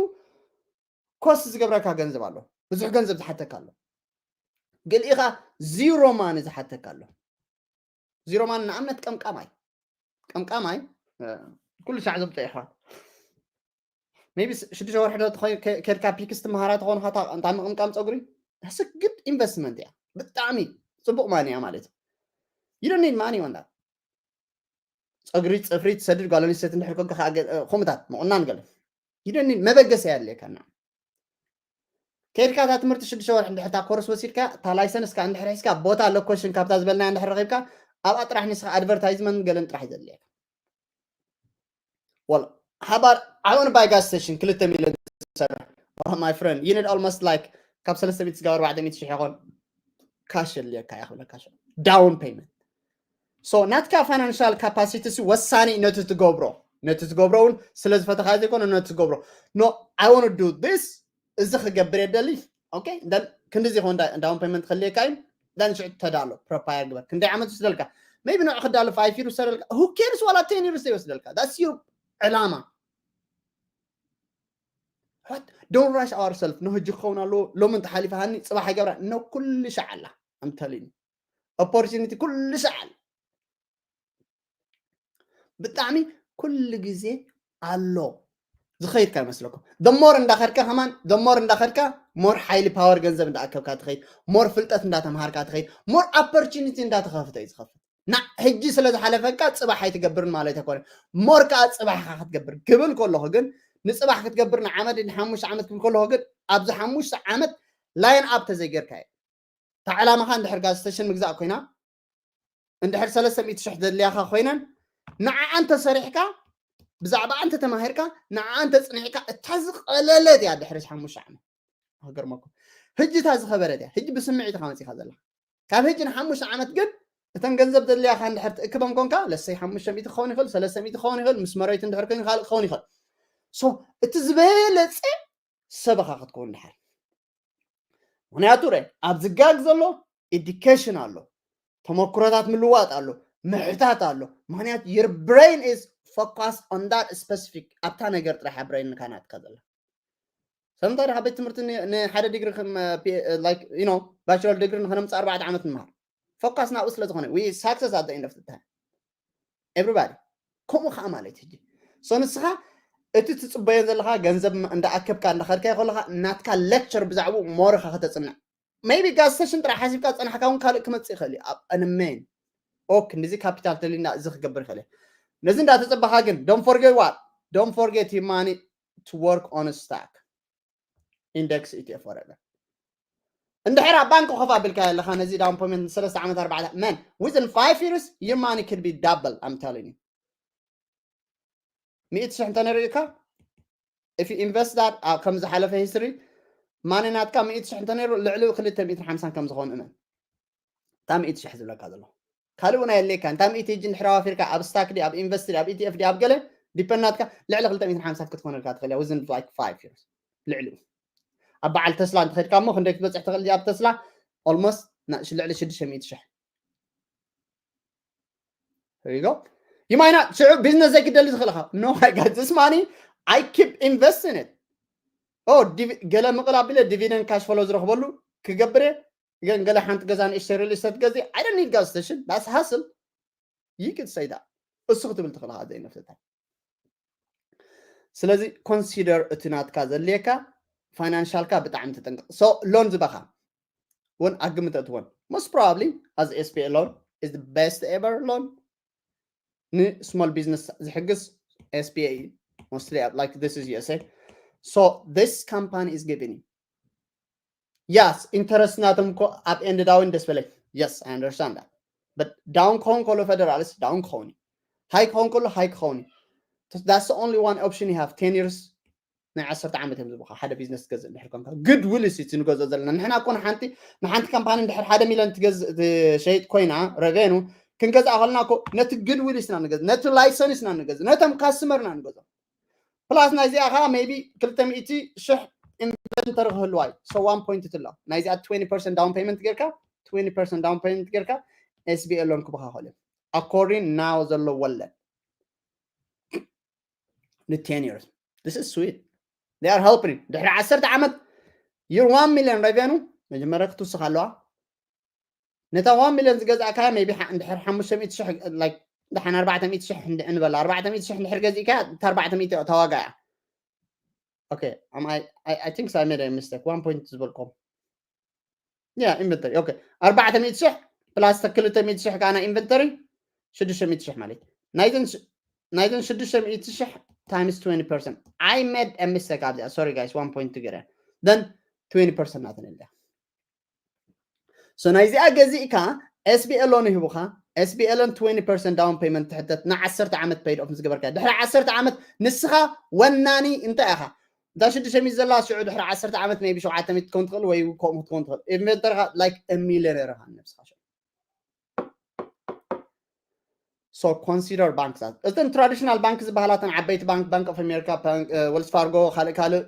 ኮስት ዝገብረካ ገንዘብ ኣሎ፣ ብዙሕ ገንዘብ ዝሓተካ ኣሎ፣ ገሊኡ ከዓ ዚሮ ማኒ ዝሓተካ ኣሎ። ዚሮ ማኒ ንኣብነት ቀምቃማይ ቀምቃማይ ኩሉ ሻዕ ዘምፀ ይሕዋት maybe ሽዱሽተ ወርሒ ዶ ከድካ ፒክስ ትመሃራ ተኾንካ እንታይ ምቕምቃም ፀጉሪ ስግድ ኢንቨስትመንት እያ። ብጣዕሚ ፅቡቕ ማኒ እያ ማለት እዩ። You don't need money on that. ፀጉሪ ፅፍሪ ትሰድድ ጓል ኣንስተይቲ እንድሕር ኮንካ ከምኡታት ምቑናን ገለ you don't need መበገሲ ኣየድልየካና። ከድካ እታ ትምህርቲ ሽዱሽተ ወርሒ እንድሕር እታ ኮርስ ወሲድካ እታ ላይሰንስካ እንድሕር ሒዝካ ቦታ ሎኬሽን ካብታ ዝበልናያ እንድሕር ረኺብካ ኣብኣ ጥራሕ ንስኻ ኣድቨርታይዝመንት ገለን ጥራሕ እዩ ዘድልየካ። Well, how about I want to buy gas station ክልተ ሚልዮን ዝሰርሕ my friend you need almost like ካብ ሰለስተ ሚእቲ ስጋብ ኣርባዕተ ሚእቲ ሽሕ ይኾን ካሽ የድልየካ እያ ክብለካ down payment። So ናትካ ፋይናንሻል ካፓሲቲ ሲ ወሳኒ ነቲ ትገብሮ ነቲ ትገብሮ እውን ስለ ዝፈተኻ ዘይኮነ ነቲ ትገብሮ no I want to do this እዚ ክገብር የደሊ okay then ክንድዚ ይኸውን down payment ክልየካ እዩ then ሽዑ ተዳሎ prepare ግበር ክንደይ ዓመት ይወስደልካ maybe ንዑ ክዳሎ five years ይወስደልካ who cares ዋላ ten years ይወስደልካ that's your ዕላማ don't rush ourselves no ህጂ ክኸውን ኣለዎ ሎሚ እንተሓሊፋሃኒ ፅባሕ ይገብራ no ኩሉ ሻዕ ኣላ I'm telling you opportunity ኩሉ ሻዕ ኣላ ብጣዕሚ ኩሉ ግዜ ኣሎ ዝኸይድካ ይመስለኩም the more እንዳኸድካ ከማን the more እንዳኸድካ more ሓይሊ power ገንዘብ እንዳኣከብካ ትኸይድ more ፍልጠት እንዳተምሃርካ ትኸይድ more opportunity እንዳተኸፍተ እዩ ዝኸፍት ና ሕጂ ስለ ዝሓለፈካ ፅባሕ ኣይትገብርን ማለት ኣይኮነ more ከዓ ፅባሕካ ክትገብር ክብል ከለኹ ግን ንፅባሕ ክትገብር ንዓመት ንሓሙሽተ ዓመት ክብል ከለኹ ግን ኣብዚ ሓሙሽተ ዓመት line up ተዘይገርካ እዩ እታ ዕላማኻ እንድሕር gas station ምግዛእ ኮይና እንድሕር ሰለስተ ሚእቲ ሽሕ ዘድልያኻ ኮይነን ንዓኣን ተሰሪሕካ ብዛዕባኣን ተተማሂርካ ንዓኣን ተፅኒዕካ እታ ዝቐለለት እያ ድሕሪ ሓሙሽተ ዓመት ክገርመኩም ሕጂ እታ ዝኸበረት እያ ሕጂ ብስምዒት ኢኻ መፂኻ ዘለኻ ካብ ሕጂ ንሓሙሽተ ዓመት ግን እተን ገንዘብ ዘድልያኻ እንድሕር ትእክበን ኮንካ ለሰይ ሓሙሽተ ሚእቲ ክኸውን ይኽእል ሰለስተ ሚእቲ ክኸውን ይኽእል ምስ መሬት እንድሕር ኮይኑ ካልእ ክኸውን ይኽእል so እቲ ዝበለፀ ሰበኻ ክትከውን ድሓር ምክንያቱ ረ ኣብዚ ጋግ ዘሎ education ኣሎ ተመክሮታት ምልዋጥ ኣሎ ምሕታት ኣሎ ምክንያቱ your brain is focus on that specific ኣብታ ነገር ጥራሕ brain ካ ናትካ ዘላ ሰምታ ድካ ቤት ትምህርቲ ንሓደ ዲግሪ bachelor degree ንክነምፅእ ኣርባዕተ ዓመት ንምሃር focus ናብኡ ስለ ዝኾነ we success at the end of the time everybody ከምኡ ከዓ ማለት ሕጂ so ንስኻ እቲ ትፅበዮ ዘለካ ገንዘብ እንዳኣከብካ እንዳኸድካዮ ከለካ ናትካ lecture ብዛዕባኡ more ኢኻ ከተፅንዕ maybe gas station ጥራሕ ሓሲብካ ዝፀናሕካ እውን ካልእ ክመፅእ ይኽእል እዩ ኣብ ኣንሜን ኦክ ንዚ ካፒታል ተሊና እዚ ክገብር ይኽእል ነዚ እንዳተፀበኻ ግን don't forget what don't forget your money to work on stock index etf whatever እንድሕር ኣብ ባንክ ኮፍ ኣቢልካ ኣለካ ነዚ down payment ሰለስተ ዓመት ኣርባዕተ man within five years your money could be double I'm telling you ሚእቲ ሽሕ እንተ ነይሩ ኢካ if you invest that ኣብ ከም ዝሓለፈ history money ናትካ ሚእቲ ሽሕ እንተ ነይሩ ልዕሊ ክልተ ሚእትን ሓምሳን ከም ዝኾን እመን እታ ሚእቲ ሽሕ ዝብለካ ዘሎ ካልእ እውን ኣየድልየካ እንታ ሚእቲ ሕጂ እንድሕር ኣዋፊርካ ኣብ stock ዲ ኣብ ኢንቨስት ዲ ኣብ ኢቲኤፍ ዲ ኣብ ገለ depend ናትካ ልዕሊ ክልተ ሚእትን ሓምሳን ክትኮነልካ ትኽእል እያ within like five years ልዕሊኡ ኣብ በዓል ተስላ እንተኸድካ እሞ ክንደይ ክትበፅሕ ትኽእል ኣብ ተስላ almost ልዕሊ ሽዱሽተ ሚእቲ ሽሕ ይማይና ሽዑ ቢዝነስ ዘይክደሊ ዝኽእልኻ no I got this money I keep investing it ገለ ምቕል ኣቢለ dividend cash flow ዝረኽበሉ ክገብር ግን ገለ ሓንቲ ገዛ ንእሽተይ real estate ገዚ I don't need gas station that's hustle you could say that እሱ ክትብል ትኽእል ኢኻ ዘይነፍስታ ስለዚ consider እቲ ናትካ ዘድልየካ ፋይናንሻልካ ብጣዕሚ ተጠንቀቕ so loan ዝበኻ እውን ኣብ ግምት እትወን most probably as SBA loan is the best ever loan ን small business ዝሕግዝ SBA mostly like this is USA so this company is giving you yes interest ናቶም እኮ up and down ደስ በለይ yes I understand that but down ክኸውን ከሎ federal is down ክኸውን high ክኸውን ከሎ high ክኸውን that's the only one option you have ten years ናይ ዓሰርተ ዓመት እዮም ዝብካ ሓደ ቢዝነስ ትገዝእ እንድሕር ኮንካ good will is እቲ ንገዝኦ ዘለና ንሕና እኮ ንሓንቲ ንሓንቲ ካምፓኒ እንድሕር ሓደ ሚሊዮን ትገዝእ ትሸይጥ ኮይና revenue ክንገዝኣ ከለና እኮ ነቲ good will is ና ንገዝእ ነቲ license ና ንገዝእ ነቶም customer ና ንገዝኦ plus ናይዚኣ ከዓ maybe ክልተ ሚእቲ ሽሕ inventory ክህልዋ እዩ so one point ትሎ ናይዚኣ twenty percent down payment ጌርካ twenty percent down payment ጌርካ SBA loan ክበካ ከሎ according now ዘሎ ወለድ ን ten years. This is sweet. They are helping. ድሕሪ ዓሰርተ ዓመት your one million revenue መጀመርያ ክትውስኽ ኣለዋ። ነታ one million ዝገዛእካያ maybe እንድሕር ሓሙሽተ ሚእቲ ሽሕ፣ like፣ ደሓን ኣርባዕተ ሚእቲ ሽሕ እንበላ፣ ኣርባዕተ ሚእቲ ሽሕ እንድሕር ገዚእካ፣ እታ ኣርባዕተ ሚእቲ ተዋጋ እያ። Okay, am I, I, I think I made a mistake. One point ዝበልኩም። Yeah, inventory. Okay. ኣርባዕተ ሚእቲ ሽሕ plus ክልተ ሚእቲ ሽሕ ካና inventory ሽዱሽተ ሚእቲ ሽሕ ማለት ናይዘን ናይዘን ሽዱሽተ ሚእቲ ሽሕ times twenty percent. I made a mistake ኣብዚኣ። Sorry guys, one point to get then twenty percent ናተን ኣለያ። So ናይዚኣ ገዚእካ SBL loan ይህቡኻ። SBL loan twenty percent down payment ትሕተት፣ ን ዓሰርተ ዓመት paid off ምስ ገበርካ፣ ድሕሪ ዓሰርተ ዓመት ንስኻ ወናኒ እንታይ ኢኻ? እታ ሽዱሽተ ሚእቲ ዘላ ሽዑ ድሕሪ ዓሰርተ ዓመት maybe ሸውዓተ ሚእቲ ክትከውን ትኽእል ወይ ከምኡ ክትከውን ትኽእል። Inventory ኻ like a millionaire ኢኻ ንነብስኻ ሽዑ። So consider ባንክታት፣ እተን traditional ባንክ ዝበሃላ፣ እተን ዓበይቲ ባንክ፣ Bank of America፣ Wells Fargo፣ ካልእ ካልእ፣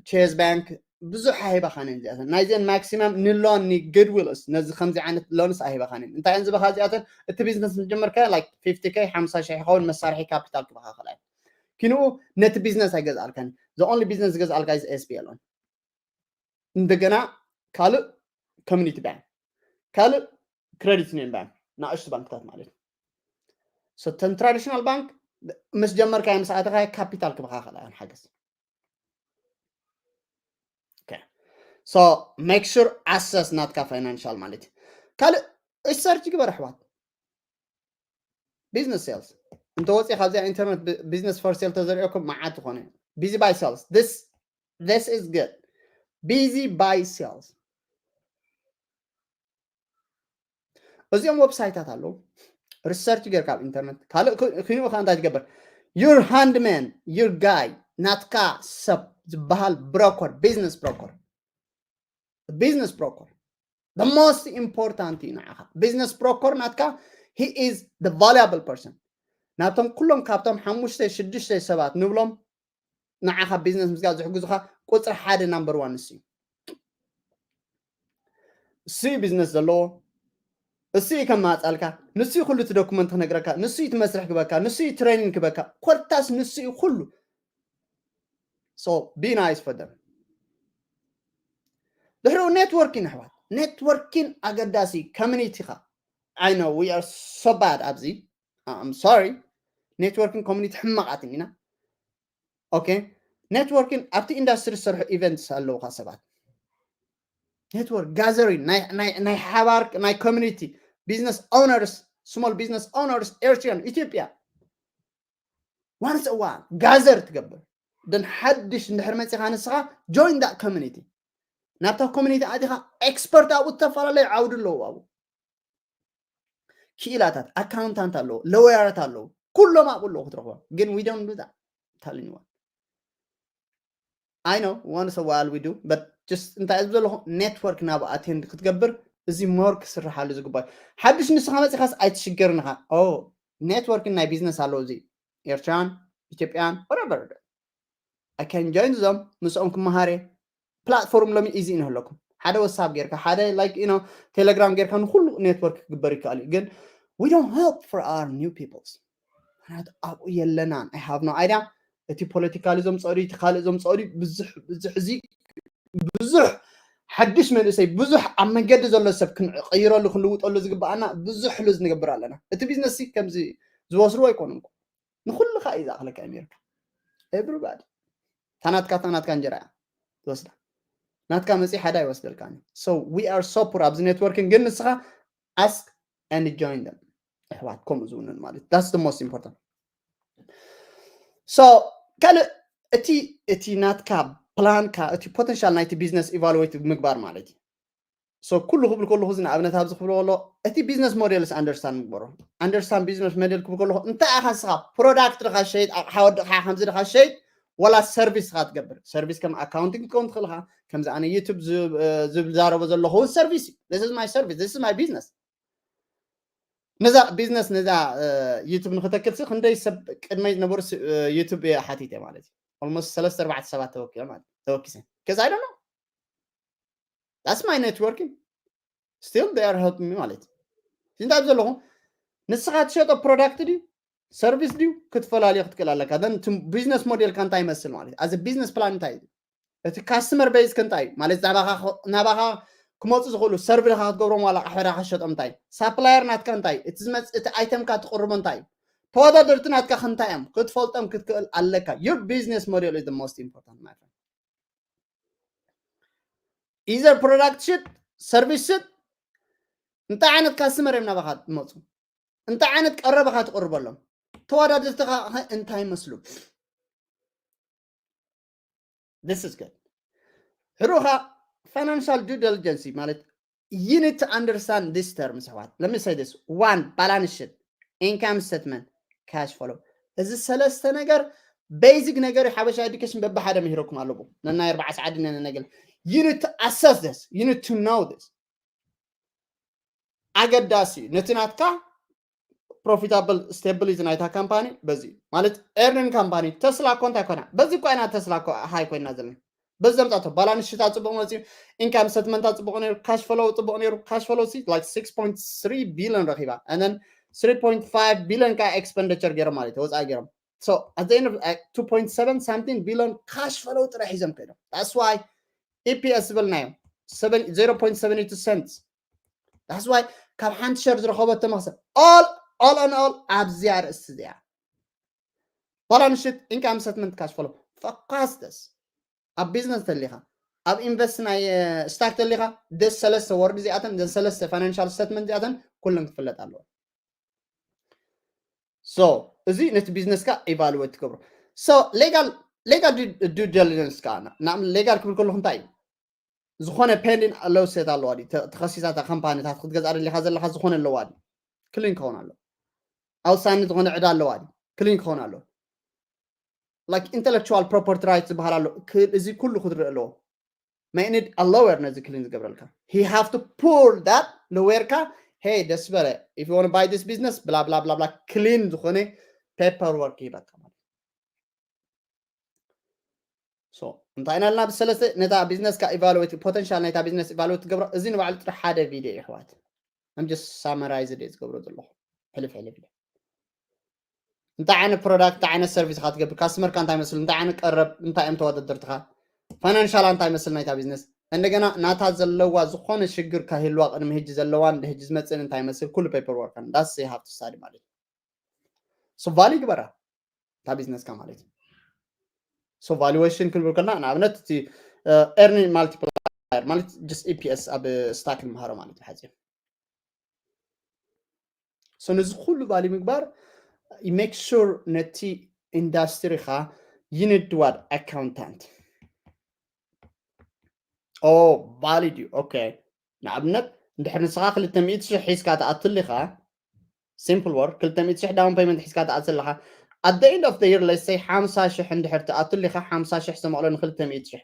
Chase Bank ብዙሕ ኣይህባኻን እየን እዚኣተን። ናይዘን maximum ን loan ን Goodwill ስ ነዚ ከምዚ ዓይነት loan ስ ኣይህባኻን እየን። እንታይ እየን ዝህባኻ እዚኣተን? እቲ ቢዝነስ ምስ ጀመርካ like fifty K ሓምሳ ሽሕ ይኸውን መሳርሒ ካፒታል ክህባኻ ክኽእላ እየን። ኪንኡ ነቲ ቢዝነስ ኣይገዝኣልካን። The only business ዝገዝኣልካ is SBL loan። እንደገና ካልእ community bank፣ ካልእ credit union bank፣ ንኣሽቱ ባንክታት ማለት እዩ። So እተን traditional ባንክ ምስ ጀመርካዮ ምስ ኣተኻዮ ካፒታል ክህባኻ ክኽእላ እየን ሓገዝ። Okay. So make sure assess ናትካ financial ማለት እዩ። ካልእ research ግበር ኣሕዋት። Business sales እንተወፂ ካብዚኣ ኢንተርኔት business for sale ተዘሪኦኩም መዓት ዝኾነ እዩ። Busy Bee sales. This this is good. Busy Bee sales። እዚኦም ዌብሳይታት ኣለዉ። Research ጌርካ ኣብ ኢንተርኔት ካልእ ኪንኡ ከ እንታይ ትገብር? Your handman, your guy፣ ናትካ ሰብ ዝበሃል broker፣ business broker፣ business broker the most important እዩ ንዓኻ። Business broker ናትካ he is the valuable person። ናብቶም ኩሎም ካብቶም ሓሙሽተ ሽዱሽተ ሰባት ንብሎም ንዓኻ ቢዝነስ ምስጋር ዝሕግዙኻ ቁፅሪ ሓደ number one ንሱ እዩ። እሱ እዩ ቢዝነስ ዘለዎ፣ እሱ እዩ ከማፃልካ፣ ንሱ እዩ ኩሉ እቲ ዶክመንት ክነግረካ፣ ንሱ እዩ እቲ መስርሕ ክበካ፣ ንሱ እዩ ትሬኒንግ ክበካ፣ ኮታስ ንሱ እዩ ኩሉ። So be nice for them። ድሕሪኡ ኔትወርኪን ኣሕዋት፣ ኔትወርኪን ኣገዳሲ። ኮሚኒቲኻ፣ I know we are so bad ኣብዚ። I'm sorry። ኔትወርኪን ኮሚኒቲ ሕማቓትን ኢና። Okay። ኔትወርኪን ኣብቲ ኢንዳስትሪ ዝሰርሑ ኢቨንትስ ኣለውካ ሰባት። Network gathering ናይ ሓባር ናይ ኮሚኒቲ፣ business owners፣ small business owners ኤርትሪያን ኢትዮጵያ once a while gather ትገብር። ደን ሓድሽ እንድሕር መፂኻ ንስኻ join that community። ናብታ ኮሚኒቲ ኣቲኻ ኤክስፐርት ኣብኡ ዝተፈላለዩ ዓውዲ ኣለዉ። ኣብኡ ክኢላታት ኣካውንታንት ኣለዉ፣ ለወያራት ኣለዉ፣ ኩሎም ኣብኡ ኣለዉ ክትረኽቦም። ግን we don't do that። Telling you what I know once a while we do but just እንታይ እብ ዘለኹ ኔትወርክ ናብ ኣቴንድ ክትገብር እዚ more ክስርሓሉ ዝግባእ። ሓድሽ ንስኻ መፂኻስ ኣይትሽገርን ኢኻ። ኦ ኔትወርክ ናይ ቢዝነስ ኣለዉ፣ እዚ ኤርትራን ኢትዮጵያን whatever I can join them። ምስኦም ክመሃር እየ። ፕላትፎርም ሎሚ ኢዚ ንህለኩም ሓደ ዋትሳፕ ጌርካ ሓደ like you know ቴሌግራም ጌርካ ንኩሉ ኔትወርክ ክግበር ይከኣል እዩ። ግን we don't help for our new peoples። ምክንያቱ ኣብኡ የለናን። I have no idea። እቲ ፖለቲካሊ ዘምፀኦ ድዩ እቲ ካልእ ዘምፀኦ ድዩ ብዙሕ ብዙሕ እዚ ብዙሕ ሓድሽ መንእሰይ ብዙሕ ኣብ መንገዲ ዘሎ ሰብ ክንቀይረሉ ክንልውጠሉ ዝግባኣና ብዙሕ ሉዝ ንገብር ኣለና። እቲ ቢዝነስ ከምዚ ዝወስድዎ ኣይኮኑን። ንኩልኻ እዩ ዝኣኽለካ ኣሜሪካ። Everybody ታናትካ ታናትካ እንጀራ እያ ትወስዳ። ናትካ መፂ ሓደ ኣይወስደልካ። So we are so poor ኣብዚ ኔትወርኪንግ። ግን ንስኻ ask and join them። ኣሕዋት ከምኡ ዝውንን ማለት that's the most important። So ካልእ እቲ እቲ ናትካ ፕላንካ እቲ ፖተንሻል ናይቲ ቢዝነስ ኢቫሉዌት ምግባር ማለት እዩ። So ኩሉ ክብል ከለኹ እዚ ንኣብነት ኣብዚ ክብሎ ከሎ እቲ ቢዝነስ ሞዴልስ ኣንደርስታንድ ምግበሮ። ኣንደርስታንድ ቢዝነስ ሞዴል ክብል ከለኹ እንታይ ኢኻ ንስኻ ፕሮዳክት ድኻ ሸይጥ ኣቕሓ ወድቕኻ ከምዚ ድኻ ሸይጥ ወላ ሰርቪስ ኢኻ ትገብር። ሰርቪስ ከም ኣካውንቲንግ ክትከውን ትኽእል ኢኻ። ከምዚ ኣነ ዩቱብ ዝዛረቦ ዘለኹ እውን ሰርቪስ እዩ። This is my service, this is my business። ነዛ ቢዝነስ ነዛ ዩቱብ ንክተክል ሲ ክንደይ ሰብ ቅድመይ ዝነበሩ ዩቱብ ሓቲተ ማለት እዩ። Almost ሰለስተ ኣርባዕተ ሰባት ተወኪለ ማለት ተወኪሰ ከዛ ኣይደሎ that's my networking. Still they are helping me ማለት እዩ። እንታይ ዘለኹ ንስኻ ትሸጦ product ድዩ service ድዩ ክትፈላልዮ ክትክእል ኣለካ። Then እቲ business model ካ እንታይ ይመስል ማለት እዩ? As a business plan እንታይ እዩ? እቲ customer base ካ እንታይ እዩ? ማለት ናባኻ ናባኻ ክመፁ ዝኽእሉ serve ኢኻ ክትገብሮም ዋላ ኣሕበራ ክትሸጦም እንታይ እዩ? Supplier ናትካ እንታይ እዩ? እቲ ዝመፅእ እቲ item ካ ትቕርቦ እንታይ እዩ? ተወዳደርቲ ናትካ ክንታይ እዮም ክትፈልጦም ክትክእል ኣለካ። Your business model is the most important, my friend. Either product ሽጥ፣ service ሽጥ፣ እንታይ ዓይነት customer እዮም ናባኻ ዝመፁ? እንታይ ዓይነት ቀረብ ኢኻ ትቕርበሎም? ተወዳደርትኻ ኸ እንታይ ይመስሉ? This is good. ሕሩኻ financial due diligence ማለት you need to understand this term ኣሕዋት። Let me say this. One, balance sheet, income statement, cash flow. እዚ ሰለስተ ነገር basic ነገር እዩ። ሓበሻ education በብሓደ ምሂረኩም ኣለዎ። ነናይ ኣርባዓ ሰዓት ድነ ነገር you need to assess this. You need to know this. ኣገዳሲ እዩ። ነቲ ናትካ profitable stability ናይታ company በዚ እዩ። ማለት earning company ተስላ እኮ እንታይ ኮና? በዚ እኮ ኢና ተስላ እኮ high ኮይና ዘለና። በዚ ዘምጻቶ balance sheet ኣ ጽቡቕ መጽዩ፣ income statement ኣ ጽቡቕ ነይሩ፣ cash flow ጽቡቕ ነይሩ። Cash flow ሲ like six point three billion ረኺባ and then three point five billion ካ expenditure ገይሮም ማለት እዩ፣ ወጻኢ ገይሮም። So at the end of uh, two point seven something billion cash flow ጥራሕ ሒዞም ከይዶም። That's why E P S ዝበልናዮ seven zero point seventy two cents. That's why ካብ ሓንቲ share ዝረኸበቶ መኽሰብ all all and all ኣብዚ ኣርእስቲ እዚኣ። Balance sheet, income statement, cash flow. Focus this. ኣብ business ተሊኻ፣ ኣብ invest ናይ stock ተሊኻ፣ ደስ ሰለስተ ወርድ እዚኣተን፣ ደስ ሰለስተ financial statement እዚኣተን ኩለን ክፍለጥ ኣለዎ። So እዚ ነቲ business ካ evaluate ትገብሮ። So legal legal due diligence ካ ንኣብነት legal ክብል ከለኹ እንታይ እዩ? ዝኾነ pending lawsuit ኣለዋ ድዩ? ተኸሲሳ እታ company ታት ክትገዝኣ ደሊኻ ዘለኻ ዝኾነ ኣለዋ ድዩ? Clean ክኸውን ኣለዎ። ኣውሳኒ ዝኾነ ዕዳ ኣለዋ ድዩ? Clean ክኸውን ኣለዎ። Like intellectual property rights ዝበሃል ኣሎ። እዚ ኩሉ ክትርኢ ኣለዎ። May need a lawyer ነዚ clean ዝገብረልካ። He have to pull that lawyer ካ hey ደስ በለ if you want to buy this business blah blah blah blah clean ዝኾነ paperwork ይበካ ማለት። So እንታይ ኢና ልና ብሰለስተ ነታ business ካ evaluate potential ናይታ business evaluate ትገብሮ። እዚ ንባዕሉ ጥራሕ ሓደ video እዩ ኣሕዋት። I'm just summarize እየ ዝገብሮ ዘለኹ ሕልፍ ሕልፍ ኢለ። እንታይ ዓይነት product እንታይ ዓይነት service ካ ትገብር፣ customer ካ እንታይ መስል፣ እንታይ ዓይነት ቀረብ፣ እንታይ እዮም ተወዳደርትኻ፣ financial እንታይ መስል ናይታ business፣ እንደገና ናታ ዘለዋ ዝኾነ ሽግር ካህልዋ ቅድሚ ሕጂ ዘለዋን ሕጂ ዝመፅእን እንታይ መስል ኩሉ paperwork that's have to study ማለት እዩ። So value ግበራ እታ business ካ ማለት እዩ። So valuation ክንብል ከለና ንኣብነት እቲ earning multiplier ማለት just E P S ኣብ stock ንምሃሮ ማለት እዩ ሓፂር። So ነዚ ኩሉ value ምግባር make sure ነቲ industry ኻ you need what accountant. Oh value okay ንኣብነት እንድሕር ንስኻ ክልተ ሚእቲ ሽሕ ሒዝካ ትኣትል ኢኻ simple work ክልተ ሚእቲ ሽሕ down payment ሒዝካ ትኣትል ኣለኻ at the end of the year let's say ሓምሳ ሽሕ እንድሕር ትኣትል ኢኻ ሓምሳ ሽሕ ዘመቕሎ ንክልተ ሚእቲ ሽሕ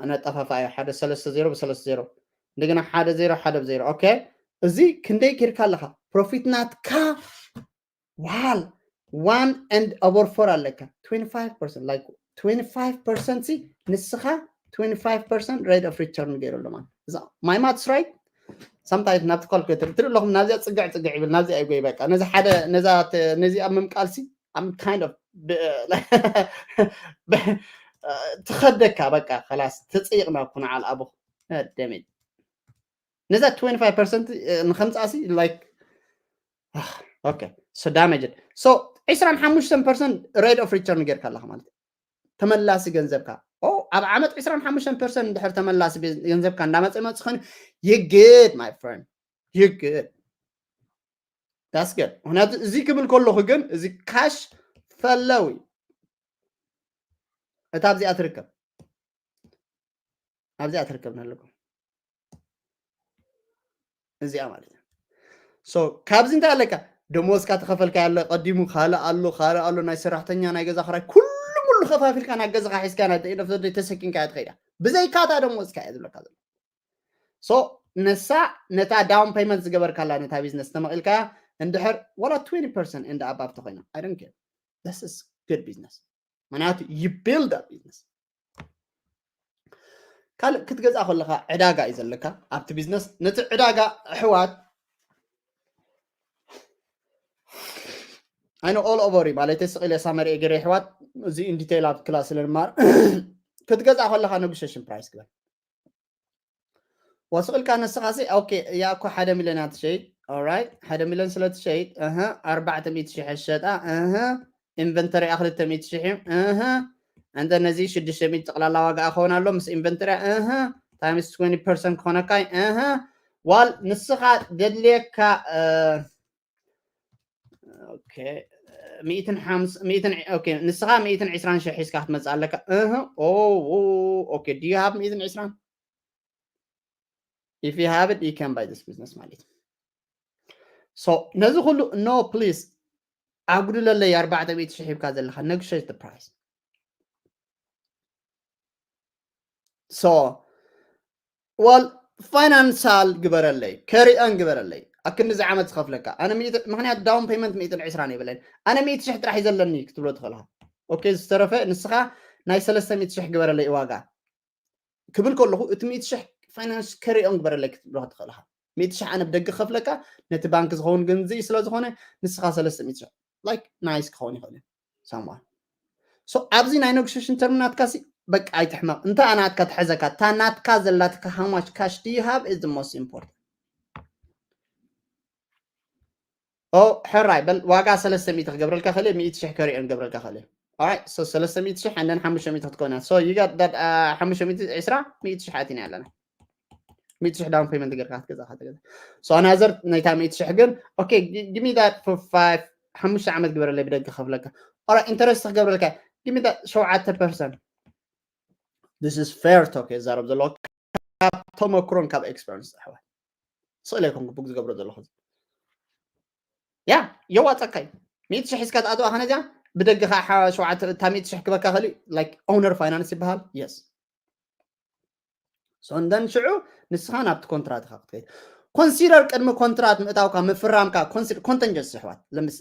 ኣነ ጠፋፋ እየ ሓደ ሰለስተ ዜሮ ብሰለስተ ዜሮ እንደገና ሓደ ዜሮ ሓደ ብዜሮ okay እዚ ክንደይ ጌርካ ኣለኻ profit ናትካ ዋል one and over four ኣለካ twenty five percent like twenty five percent ሲ ንስኻ twenty five percent rate of return ገይሩ ኣሎ ማለት my maths right sometimes ናብቲ calculator ትርኢ ኣለኹም ናብዚኣ ፅግዕ ፅግዕ ይብል ናብዚኣ ይጎይ በቃ ነዚ ሓደ ነዛ ነዚኣ ምምቃል ሲ I'm kind of ትኸደካ በቃ ከላስ ተፀይቕና ኩ ንዓል ኣቦ ደሜት ነዛ twenty five percent ንኸምፃእ ሲ like okay so damaged so ዕስራን ሓሙሽተን percent rate of return ጌርካ ኣለኻ ማለት እዩ ተመላሲ ገንዘብካ ኣብ ዓመት ዕስራን ሓሙሽተን percent እንድሕር ተመላሲ ገንዘብካ እንዳመፀ መፅ ኾን you good my friend you good that's good ምክንያቱ እዚ ክብል ከለኹ ግን እዚ cash flow እዩ እታ ኣብዚኣ ትርከብ ኣብዚኣ ትርከብ ኣለኩም እዚኣ ማለት እዩ so ካብዚ እንታይ ኣለካ ደሞዝካ ተኸፈልካ ያለ ቀዲሙ ካልእ ኣሎ ካልእ ኣሎ ናይ ሰራሕተኛ ናይ ገዛ ክራይ ኩሉ ሙሉ ከፋፊልካ ናብ ገዛኻ ሒዝካ ናይ ደኢነፍዘደይ ተሰኪንካ እያ ትኸይዳ ብዘይካታ ደሞዝካ እያ ዝብለካ ዘሎ so ነሳ ነታ down payment ዝገበርካላ ነታ business ተመቒልካ እንድሕር ወላ twenty percent and above ተኾይና I don't care this is good business ምክንያቱ you build a business ካልእ ክትገዝኣ ከለካ ዕዳጋ እዩ ዘለካ ኣብቲ business ነቲ ዕዳጋ ኣሕዋት ኣነ all over ማለት ስቕ ኢለ ሳመሪ ገይረ ይሕዋት፣ እዚ in detail ኣብ ክላስ ስለንማር ክትገዛ ከለካ negotiation price ግበር። ወስቕ ኢልካ ንስኻ ሲ okay እያ እኮ ሓደ ሚልዮን እያ ትሸይጥ። Alright ሓደ ሚልዮን ስለ ትሸይጥ እህ ኣርባዕተ ሚእቲ ሺሕ ሸጣ እህ inventory ኣ ክልተ ሚእቲ ሺሕ እዩ እህ እንተ ነዚ ሽዱሽተ ሚእቲ ጠቕላላ ዋጋ ክኸውን ኣሎ ምስ inventory እህ times twenty percent ክኾነካ እዩ እህ ዋል ንስኻ ደድልየካ okay ሚእትን ሓምሳ ሚእትን okay ንስኻ ሚእትን ዕስራን ሺሕ ሒዝካ ክትመጽእ ኣለካ እህ oh okay do you have ሚእትን ዕስራን if you have it you can buy this business ማለት so ነዚ ኩሉ no please ኣጉድለለይ ኣርባዕተ ሚእቲ ሺሕ ሂብካ ዘለካ negotiate the price so well financial ግበረለይ carry on ግበረለይ ኣብ ክንዲ እዚ ዓመት ዝኸፍለካ ኣነ ምክንያት down payment ሚእትን ዕስራን የብለይን ኣነ ሚእቲ ሽሕ ጥራሕ እዩ ዘለኒ ክትብሎ ትኽእልካ okay ዝተረፈ ንስኻ ናይ ሰለስተ ሚእቲ ሽሕ ግበረለይ ዋጋ ክብል ከለኹ እቲ ሚእቲ ሽሕ finance carry on ግበረለይ ክትብሎ ትኽእልካ ሚእቲ ሽሕ ኣነ ብደገ ክኸፍለካ ነቲ ባንክ ዝኸውን ግን እዚ ስለ ዝኾነ ንስኻ ሰለስተ ሚእቲ ሽሕ like nice ክኸውን ይኽእል እዩ somewhat so ኣብዚ ናይ negotiation term ናትካ ሲ በቃ ኣይትሕመቕ እንተ ናትካ ትሐዘካ እታ ናትካ ዘላትካ how much cash do you have is the most important ኦ ሕራይ በል ዋጋ ሰለስተ ሚእቲ ክገብረልካ ክእል ሚእቲ ሽሕ carry on ክገብረልካ ክእል Alright so ሰለስተ ሚእቲ ሽሕ and then ሓሙሽተ ሚእቲ ክትኮና so you got that ሓሙሽተ ሚእቲ ዕስራ ሚእቲ ሽሕ ኣቲና ኣለና ሚእቲ ሽሕ down payment ገርካ ክትገዛ ክትገዛ so another ናይታ ሚእቲ ሽሕ ግን okay give me that for five ሓሙሽተ ዓመት ግበረለይ ብደገ ከፍለካ Alright interest ክገብረልካ give me that ሸውዓተ percent this is fair talk የዛረብ ዘለዎ ካብ ተመክሮን ካብ experience ኣሕዋት ስእለ ይኮንኩ ብግ ዝገብሮ ዘለኹ ያ የዋፀካ እዩ ሚእቲ ሽሕ ሒዝካ ትኣትዋ ከነዚያ ብደገ ከዓ ሸውዓተ እታ ሚእቲ ሽሕ ክበካ ክእል like owner finance ይበሃል yes so and then ሽዑ ንስኻ ናብቲ ኮንትራት ኢኻ ክትከይድ consider ቅድሚ ኮንትራት ምእታውካ ምፍራምካ contingency ኣሕዋት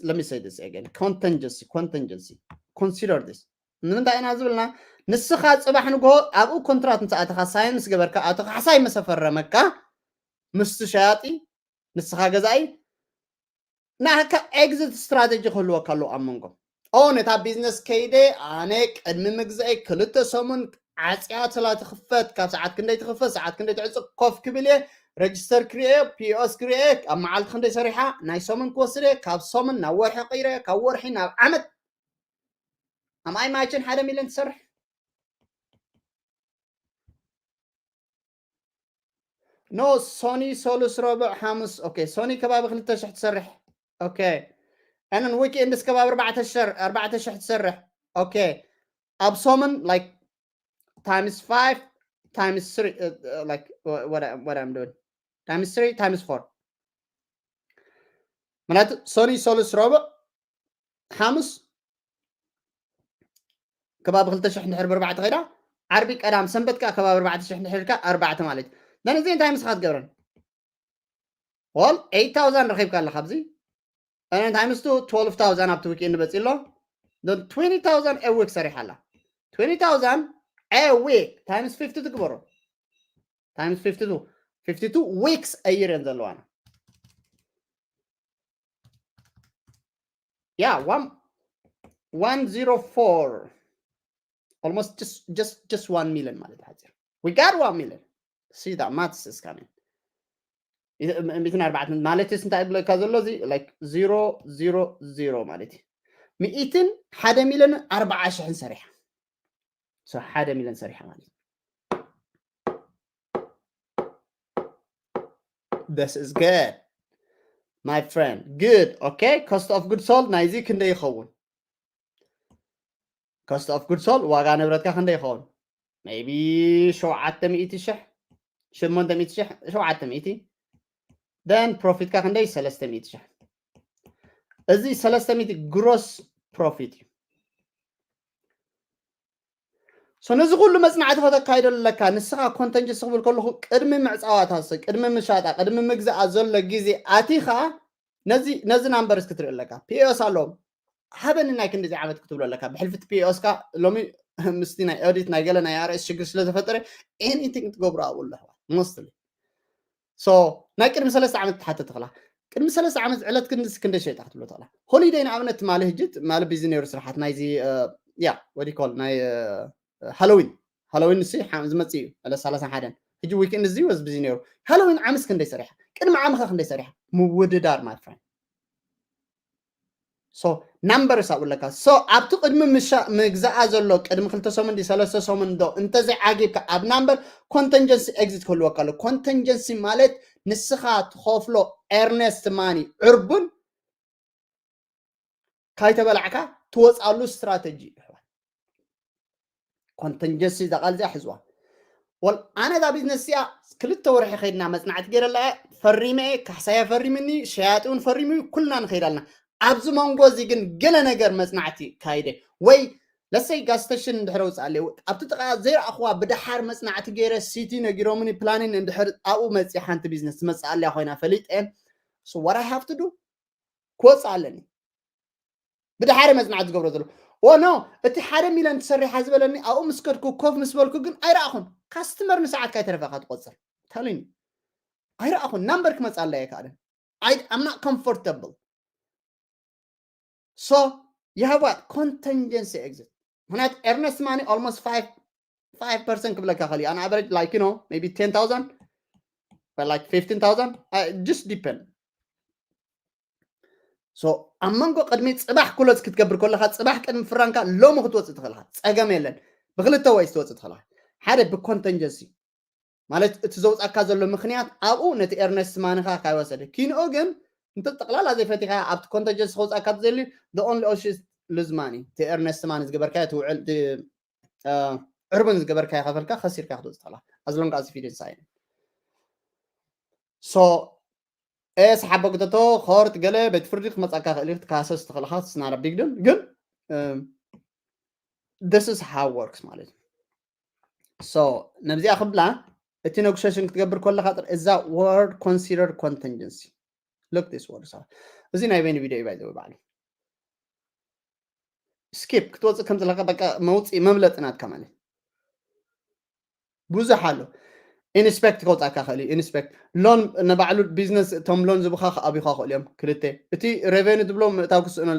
let me say this again contingency contingency consider this ንምንታይ ኢና ዝብልና ንስኻ ፅባሕ ንግሆ ኣብኡ ኮንትራት ምስ ኣተኻ ሳይን ምስ ገበርካ ኣቶ ካሕሳይ መሰፈረመካ ምስቲ ሸያጢ ንስኻ ገዛኢ ናካ exit strategy ክህልወካ ኣለዎ ኣብ መንጎ ኦ ነታ ቢዝነስ ከይደ ኣነ ቅድሚ ምግዛኤ ክልተ ሰሙን ዓፅያ ትላ ትኽፈት ካብ ሰዓት ክንደይ ትኽፈት ሰዓት ክንደይ ትዕፅቕ ኮፍ ክብል እየ register ክሪኤ ፒኦስ ክሪኤ ኣብ መዓልቲ ክንደይ ሰሪሓ ናይ ሰሙን ክወስደ ካብ ሰሙን ናብ ወርሒ ቀይረ ካብ ወርሒ ናብ ዓመት ኣምኣይ ማችን ሓደ ሚልዮን ትሰርሕ no ሶኒ ሶሉስ ረቡዕ ሓሙስ okay ሶኒ ከባቢ ክልተ ሽሕ ትሰርሕ okay and then weekends ከባቢ ኣርባዕተ ሽሕ ትሰርሕ okay ኣብ ሰሙን like times five times three uh, uh, like what, I, what I'm doing times three times four ማለት ሶኒ ሶሉስ ረቡዕ ሓሙስ ከባቢ ክልተ ሽሕ እንድሕር ብርባዕተ ከይዳ ዓርቢ ቀዳም ሰንበት ከዓ ከባቢ ኣርባዕተ ሽሕ እንድሕር ኢልካ ኣርባዕተ ማለት እዩ ነዚ እንታይ ምስኻ ትገብረን ል eight thousand ረኺብካ ኣለካ ኣብዚ እንታይ ምስቱ twelve thousand ኣብቲ ዊክኤንድ በፂ ኣሎ twenty thousand a week ሰሪሓ ኣላ twenty thousand a week times fifty ትግበሮ times fifty two fifty two weeks a year እየን ዘለዋና yeah one one zero four almost just just just one million ማለት ሓፂር we got one million see that maths is coming ሚትን ኣርባዕተ ማለት ስ እንታይ ብለካ ዘሎ እዚ like zero zero zero ማለት እዩ ሚእትን ሓደ ሚልዮን ኣርባዓ ሽሕን ሰሪሓ ሓደ ሚልዮን ሰሪሓ ማለት this is good my friend good okay cost of goods sold ናይዚ ክንደይ ይኸውን cost of goods sold ዋጋ ንብረትካ ክንደይ ይኸውን maybe ሸውዓተ ሚእቲ ሽሕ ሸሞንተ ሚእቲ ሽሕ ሸውዓተ ሚእቲ then ፕሮፊትካ ክንደይ ሰለስተ ሚእቲ ሽሕ እዚ ሰለስተ ሚእቲ gross profit እዩ so ነዚ ኩሉ መፅናዕቲ ከተካይደሉ ኣለካ ንስኻ contingency ክብል ከለኹ ቅድሚ ምዕፃዋታ ቅድሚ ምሻጣ ቅድሚ ምግዛኣ ዘሎ ግዜ ኣቲኻ ነዚ ነዚ numbers ክትርኢ ኣለካ ፒኦስ ኣለዎም ሃበኒ ናይ ክንዲዚ ዓመት ክትብሎ ኣለካ ብሕልፊ እቲ ፒኦስካ ሎሚ ምስቲ ናይ ኦዲት ናይ ገለ ናይ ኣርኤስ ሽግር ስለ ዘፈጠረ anything ትገብሩ ኣብኡ ኣሎ ኣሕዋት mostly so ናይ ቅድሚ ሰለስተ ዓመት ትሓተ ትኽላ ቅድሚ ሰለስተ ዓመት ዕለት ክንድስ ክንደይ ሸይጣ ክትብሎ ትኽእላ። ሆሊደይ ንኣብነት ትማሊ ህጂ ትማሊ ቢዚ ነይሩ ስራሓት ናይዚ ያ ወዲኮል ናይ ሃሎዊን ሃሎዊን ንሲ ዝመፅእ እዩ ዕለት ሰላሳ ሓደን ህጂ ዊክንድ እዚ ወዝ ቢዚ ነይሩ። ሃሎዊን ዓምስ ክንደይ ሰሪሓ ቅድሚ ዓመኸ ክንደይ ሰሪሓ ምውድዳር ማይ ፍሬንድ። ሶ ናምበርስ ኣብኡ ኣለካ። ሶ ኣብቲ ቅድሚ ምሻ ምግዛኣ ዘሎ ቅድሚ ክልተ ሰሙን ዲ ሰለስተ ሰሙን ዶ እንተዘይዓጊብካ ኣብ ናምበር ኮንተንጀንሲ ኤግዚት ክህልወካ ኣሎ። ኮንተንጀንሲ ማለት ንስኻ ትኸፍሎ ኤርነስት ማኒ ዕርቡን ካይተበላዕካ ትወፃሉ ስትራተጂ እዩ። ኮንተንጀንሲ እዛ ቃል እዚኣ ሕዝዋ። ወል ኣነ እዛ ቢዝነስ እዚኣ ክልተ ወርሒ ከይድና መፅናዕቲ ገይረላ እየ ፈሪመ እየ ካሕሳያ ፈሪምኒ ሸያጢ እውን ፈሪሙ እዩ ኩልና ንኸይድ ኣለና። ኣብዚ መንጎ እዚ ግን ገለ ነገር መፅናዕቲ ካይደ ወይ ለሰይ ጋዝ ስቴሽን እንድሕር ውፅኣለ ኣብቲ ጥቃ ዘይረኣኽዋ ብድሓር መፅናዕቲ ገይረ ሲቲ ነጊሮምኒ ፕላኒን እንድሕር ኣብኡ መፅእ ሓንቲ ቢዝነስ ትመፅእ ኣለያ ኮይና ፈሊጠ what I have to do ክወፅእ ኣለኒ። ብድሓሪ መፅናዕቲ ዝገብሮ ዘሎ ኦ ኖ እቲ ሓደ ሚሊዮን ትሰሪሓ ዝበለኒ ኣብኡ ምስ ከድኩ ኮፍ ምስ በልኩ ግን ኣይረኣኹን። ካስትመር ንሰዓትካ ይተረፈካ ትቆፅር ተልኒ ኣይረኣኹን። ናምበር ክመፅእ ኣላ ኣይከኣልን። I'm not comfortable. So you have what contingency exit. ምክንያቱ ኤርነስት ማኒ almost five five percent ክብለካ ከሊ on average like you know maybe ten thousand but like fifteen thousand just depend. So ኣብ መንጎ ቅድሚ ፅባሕ ክሎዝ ክትገብር ከለካ ፅባሕ ቅድሚ ፍራንካ ሎሚ ክትወፅእ ትኽእልካ ፀገም የለን። ብክልተ ወይ ትወፅእ ትኽእልካ ሓደ ብኮንተንጀንሲ ማለት እቲ ዘውፃካ ዘሎ ምክንያት ኣብኡ ነቲ ኤርነስት ማንኻ ካይወሰደ ኪንኦ ግን እንተ ጠቕላላ ዘይፈቲኻ ኣብቲ ኮንተንጀንሲ ከውፃካ ትዘሊ the only option lose money እቲ ኤርነስት ማን ዝገበርካዮ ትውዕል ዕርብን ዝገበርካዮ ከፈልካ ከሲርካ ክትወፅእ ትኽእላ as long as feeding sign so ኤስ ሓቦ ግተቶ ኮርት ገለ ቤት ፍርዲ ክመፃካ ክእል ክትካሰስ ትኽእልካ ስናራ ቢግድን ግን this is how works ማለት እዩ። So ነብዚኣ ክብላ እቲ ነጉሸሽን ክትገብር ከለካ ጥር እዛ word consider contingency look this word እዚ ናይ በይኒ ቪድዮ እዩ ባይዘው ባዕሉ ስኪፕ ክትወፅእ ከም ዘለካ በቃ መውፅኢ መምለጢ ናትካ ማለት ብዙሕ ኣሎ። ኢንስፔክት ከውፃካ ክእል ኢንስፔክት ሎን ንባዕሉ ቢዝነስ እቶም ሎን ዝብካ ኣብኻ ክእል እዮም ክልተ እቲ ሬቨኒ ትብሎ ምእታው ክስእኖ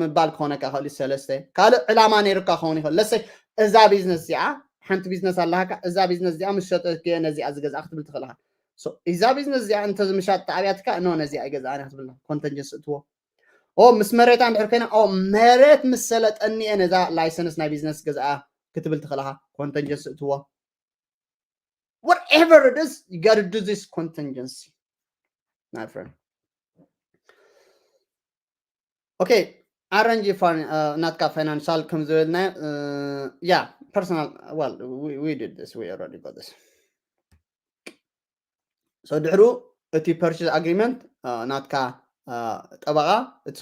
ምባል ክኾነካ ክእል ሰለስተ ካልእ ዕላማ ነይሩካ ክኸውን ይኽእል ለሰይ እዛ ቢዝነስ እዚኣ ሓንቲ ቢዝነስ ኣለሃካ እዛ ቢዝነስ እዚኣ ምስ ሸጠ ነዚኣ ዝገዝኣ ክትብል ትኽእል ኢኻ እዛ ቢዝነስ እዚኣ እንተዝምሻጥ ተኣብያትካ ኖ ነዚኣ ኣይገዝኣን ክትብል ኮንተንጀንስ እትዎ ኦ ምስ መሬታ እንድሕር ኮይና ኦ መሬት ምስ ሰለጠኒ እየ ነዛ ላይሰንስ ናይ ቢዝነስ ገዝኣ ክትብል ትኽእል ኢኻ ኮንተንጀንስ እትዎ whatever it is you gotta do this contingency my friend okay arrange ናትካ ፋይናንሻል ከም ዝበልና yeah personal well we, we did this we already got this so ድሕሩ እቲ purchase agreement ናትካ ጠበቃ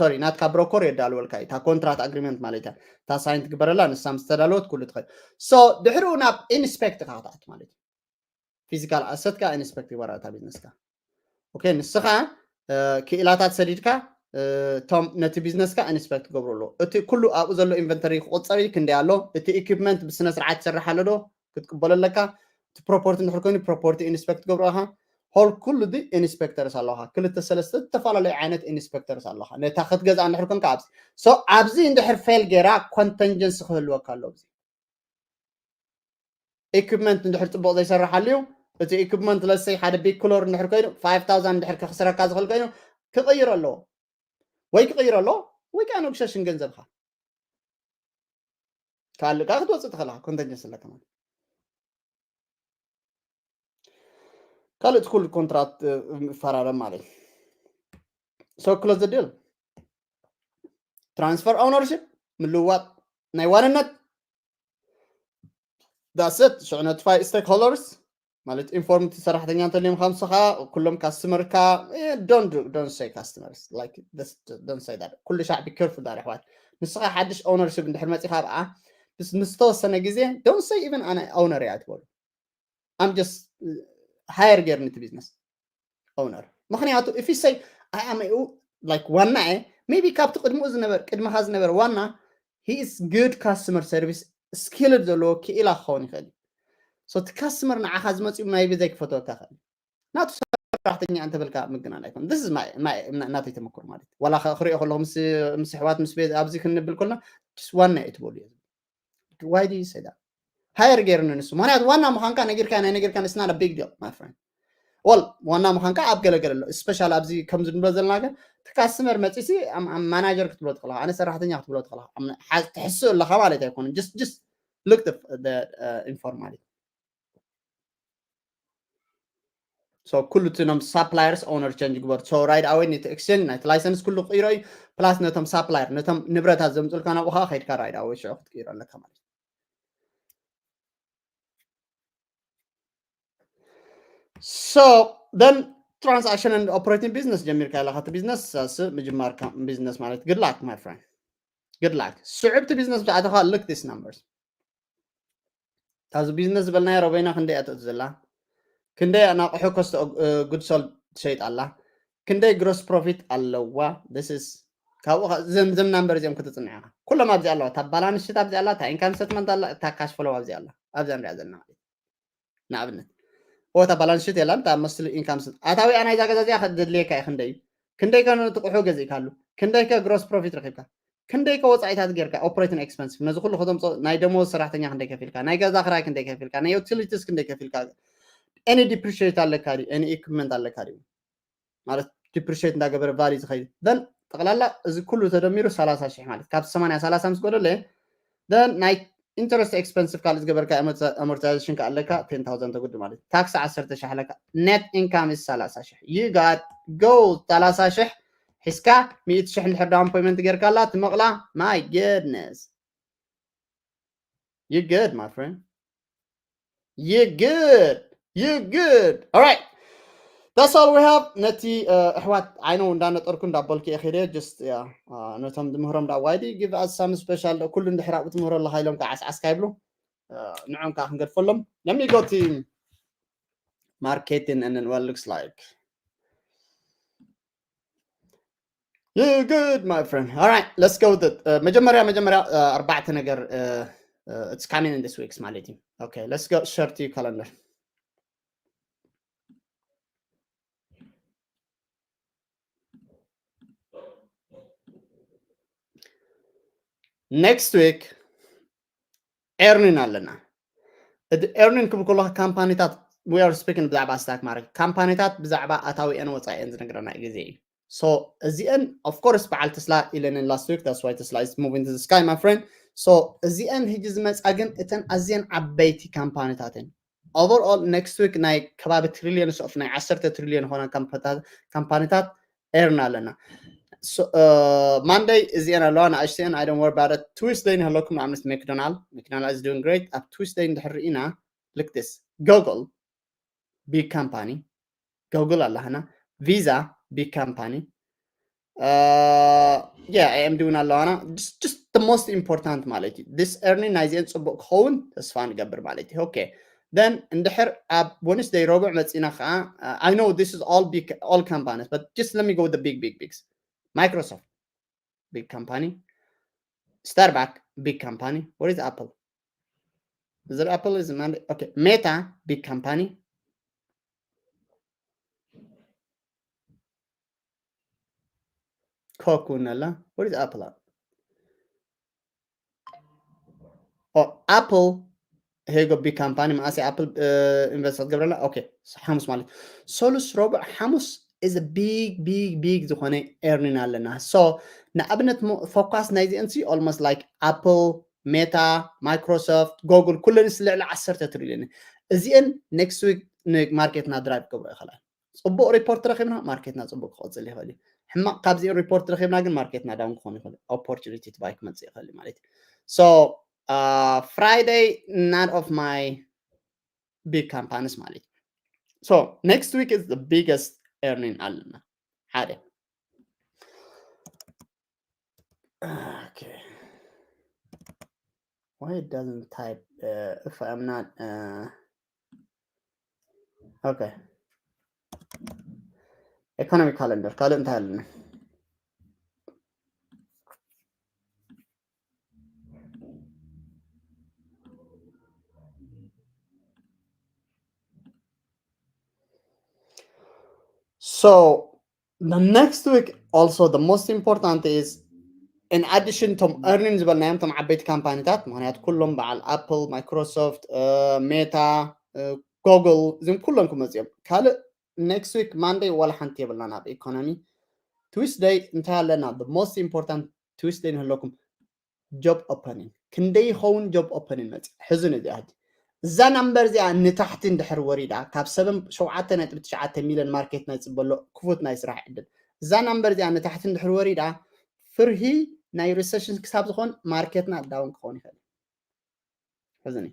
sorry ናትካ broker የዳልወልካ እዩ እታ contract agreement ማለት እያ እታ ሳይን ትግበረላ ንሳ ምስ ተዳለወት ኩሉ ትኸድ so ድሕሩ ናብ ኢንስፔክት ኢኻ ክትኣቱ ማለት እዩ physical asset ካ ኢንስፔክት ይግበራ እታ ቢዝነስካ okay ንስኻ ክኢላታት ሰዲድካ እቶም ነቲ ቢዝነስካ ኢንስፔክት ትገብሩ ኣለዎ እቲ ኩሉ ኣብኡ ዘሎ ኢንቨንተሪ ክቁፀር እዩ ክንደይ ኣሎ እቲ ኢኩፕመንት ብስነ ስርዓት ይሰርሕ ኣሎ ዶ ክትቅበሎ ኣለካ እቲ ፕሮፖርቲ እንድሕር ኮይኑ ፕሮፖርቲ ኢንስፔክት ትገብሮ ኢኻ ሆል ኩሉ ዲ ኢንስፔክተርስ ኣለኻ ክልተ ሰለስተ ዝተፈላለዩ ዓይነት ኢንስፔክተርስ ኣለኻ ነታ ክትገዝኣ እንድሕር ኮንካ ኣብዚ so ኣብዚ እንድሕር ፌል ጌራ ኮንተንጀንሲ ክህልወካ ኣሎ ኣብዚ ኢኩፕመንት እንድሕር ፅቡቅ ዘይሰርሓሉ እዩ እቲ ኢኩፕመንት ለሰይ ሓደ ቢግ ክሎር እንድሕር ኮይኑ five thousand እንድሕር ከኽስረካ ዝኽእል ኮይኑ ክቕይሮ ኣለዎ ወይ ክቕይሮ ኣለዎ ወይ ከዓ ነጉሸሽን ገንዘብካ ካልእ ከዓ ክትወፅእ ትኽእልካ ኮንተንጀንስ ኣለካ ማለት ካልእ እቲ ኩሉ ኮንትራት ምፈራረም ማለት so close the deal transfer ownership ምልዋጥ ናይ ዋንነት that's it ሽዑ notify stakeholders ማለት ኢንፎርም እቲ ሰራሕተኛ እንተልዮም ከምስኻ ኩሎም ካስትመርካ don't don't say customers like don't say that ኩሉ ሻዕ be careful ዳር ኣሕዋት ንስኻ ሓድሽ ኦነርሽፕ እንድሕር መፂኻ ኣብኣ ምስ ዝተወሰነ ግዜ don't say even ኣነ ኦነር እያ ትበሉ I'm just hire ገይርኒ እቲ ቢዝነስ ኦነር ምክንያቱ if you say I am like ዋና እየ maybe ካብቲ ቅድሚኡ ዝነበር ቅድመኻ ዝነበር ዋና he is good customer service skilled ዘለዎ ክኢላ ክኸውን ይኽእል እዩ so እቲ ካስተመር ንዓኻ ዝመፅኡ maybe ዘይክፈትወካ ይኽእል ናቱ ሰራሕተኛ እንተበልካ ምግናን ኣይኮን። This is my my ናተይ ተመክሮ ማለት ዋላ ክሪኦ ከለኹ ምስ ምስ ኣሕዋት ምስ ቤት ኣብዚ ክንብል ከለና ዋና እየ ትበሉ እዮም። Why do you say that? Hire ገይርኒ ንሱ። ምክንያቱ ዋና ምዃንካ ነጊርካ ናይ ነጊርካ it's not a big deal, my friend. Well ዋና ምዃንካ ኣብ ገለገለ ኣሎ። Special ኣብዚ ከምዚ ንብሎ ዘለና ግን እቲ ካስተመር መፂሲ ማናጀር ክትብሎ ትኽእልካ ኣነ ሰራሕተኛ ክትብሎ ትኽእልካ ትሕስእ ኣለካ ማለት ኣይኮነ just just look the informal. So ኩሉ እቲ ኖም suppliers owner change ግበር so right away ነቲ exchange ናይቲ license ኩሉ ክቅይሮ እዩ plus ነቶም supplier ነቶም ንብረታት ዘምፅልካ ናብኡ ከዓ ከይድካ right away ሽዑ ክትቅይሮ ኣለካ ማለት እዩ። So then transaction and operating business ጀሚርካ ኣለካ እቲ business ሳስ ምጅማር business ማለት good luck my friend, good luck። ስዑብ እቲ business ብዛዕባ look this numbers ታዚ business ዝበልናዮ ረበይና ክንደይ ኣትእቱ ዘላ ክንደይ ኣናቕሑ cost good sold ትሸይጥ ኣላ ክንደይ gross profit ኣለዋ። This is ካብኡ ዘምዘም number እዚኦም ክትፅንዕ ኢኻ። ኩሎም ኣብዚ ኣለዋ። እታ balance sheet ኣብዚ ኣላ፣ እታ income statement ኣላ፣ እታ cash flow ኣብዚ ኣላ። ኣብዛ ንሪኣ ዘለና ማለት ንኣብነት እታ balance sheet የላን እታ መስሊ income ኣታዊኣ ናይዛ ገዛ እዚኣ ከድልየካ እዩ ክንደይ እዩ ክንደይ ከ ንጥቑሑ ገዚእካሉ ክንደይ ከ gross profit ረኺብካ ክንደይ ከ ወፃኢታት ጌርካ operating expense ነዚ ኩሉ ከተምፅኦ ናይ ደሞዝ ሰራሕተኛ ክንደይ ከፊልካ ናይ ገዛ ክራይ ክንደይ ከፊልካ ናይ utilities ክንደይ ከፊልካ any depreciate ኣለካ ድዩ any equipment ኣለካ ድዩ ማለት depreciate እንዳገበረ value ዝኸይድ then ጠቕላላ እዚ ኩሉ ተደሚሩ ሰላሳ ሽሕ ማለት ካብ ሰማንያ ሰላሳ ምስ ጎደለ then ናይ interest expensive ካልእ ዝገበርካ amortization ከ ኣለካ ten thousand ተጉድ ማለት tax ዓሰርተ ሽሕ ኣለካ net income is ሰላሳ ሽሕ you got go ሰላሳ ሽሕ ሒዝካ ሚእቲ ሽሕ እንድሕር down payment ጌርካላ ትመቕላ my goodness you good my friend you good you good all right that's all we have ነቲ ኣሕዋት ዓይነው እንዳነጠርኩ እንዳበልኩ እየ ኸደ just ነቶም ዝምህሮም ዳ ዋይዲ give us some special ኩሉ እንድሕር ኣብኡ ትምህሮ ኣለካ ኢሎም ከዓ ዓስዓስካ ይብሉ ንዖም ከዓ ክንገድፈሎም let me go to marketing and then what looks like you good my friend all right let's go with it መጀመርያ መጀመርያ ኣርባዕተ ነገር it's coming in this weeks ማለት እዩ okay let's go share to calendar next week earning ኣለና እቲ earning ክብል ከለካ ካምፓኒታት we are speaking ብዛዕባ stock market ካምፓኒታት ብዛዕባ ኣታዊአን ወፃኢአን ዝነግረና ግዜ እዩ so እዚአን of course በዓል ተስላ ኢለንን last week that's why Tesla is moving to the sky my friend so እዚአን ህጂ ዝመፃ ግን እተን ኣዝየን ዓበይቲ ካምፓኒታትን overall next week ናይ ከባቢ trillions of ናይ ዓሰርተ trillion ዝኾና ካምፓኒታት earn ኣለና Monday እዚአን ኣለዋ ንኣሽተአን I don't worry about it Tuesday ንህለኩም ንኣብነት McDonald McDonald is doing great ኣብ Tuesday እንድሕር ርኢና look this Google big company Google ኣለና Visa big company yeah AMD እውን ኣለዋና just the most important ማለት እዩ this earning ናይዚአን ፅቡቅ ክኸውን ተስፋ ንገብር ማለት እዩ okay then እንድሕር ኣብ Wednesday ረቡዕ መፂና ከዓ I know this is all big all companies but just let me go with the big big bigs Microsoft big company Starbucks big company what is Apple is it Apple is Monday okay Meta big company Coke እውን ኣላ what is Apple oh Apple here go big company መኣስ Apple invest ክትገብረላ okay ሓሙስ ማለት ሰሉስ ረቡዕ ሓሙስ is a big big big ዝኾነ earning ኣለና so ንኣብነት focus ናይዚአን ሲ almost like Apple Meta Microsoft Google ኩለን ስ ልዕሊ ዓሰርተ trillion እዚአን next week ን market ና drive ክገብሮ ይኽእላ ፅቡቅ report ረኺብና market ና ፅቡቅ ክቕፅል ይኽእል እዩ ሕማቅ ካብዚአን report ረኺብና ግን market ና down ክኾን ይኽእል opportunity to buy ክመፅእ ይኽእል ማለት እዩ so Friday none of my big companies ማለት እዩ so next week is the biggest earning ኣለና ሓደ okay why it doesn't type uh, if I'm not uh, okay economic calendar ካልእ እንታይ ኣለና So the next week also the most important is in addition to earning ዝበልናዮም ቶም ዓበይቲ ካምፓኒታት ምክንያቱ ኩሎም በዓል Apple፣ Microsoft፣ Meta፣ Google እዚም ኩሎም ክመፅኦም ካልእ next week Monday ዋላ ሓንቲ የብልናን ኣብ economy። Tuesday እንታይ ኣለና? The most important Tuesday ንህለኩም job opening ክንደይ ይኸውን job opening መፅእ ሕዚ ነዚኣ ሕጂ እዛ number እዚኣ ንታሕቲ እንድሕር ወሪዳ ካብ ሰበን ሸውዓተ ነጥቢ ትሽዓተ ሚሊዮን ማርኬትና ይፅበሎ ክፉት ናይ ስራሕ ዕድል እዛ number እዚኣ ንታሕቲ እንድሕር ወሪዳ ፍርሂ ናይ recession ክሳብ ዝኾን ማርኬትና down ክኸውን ይኽእል ሕዝኒ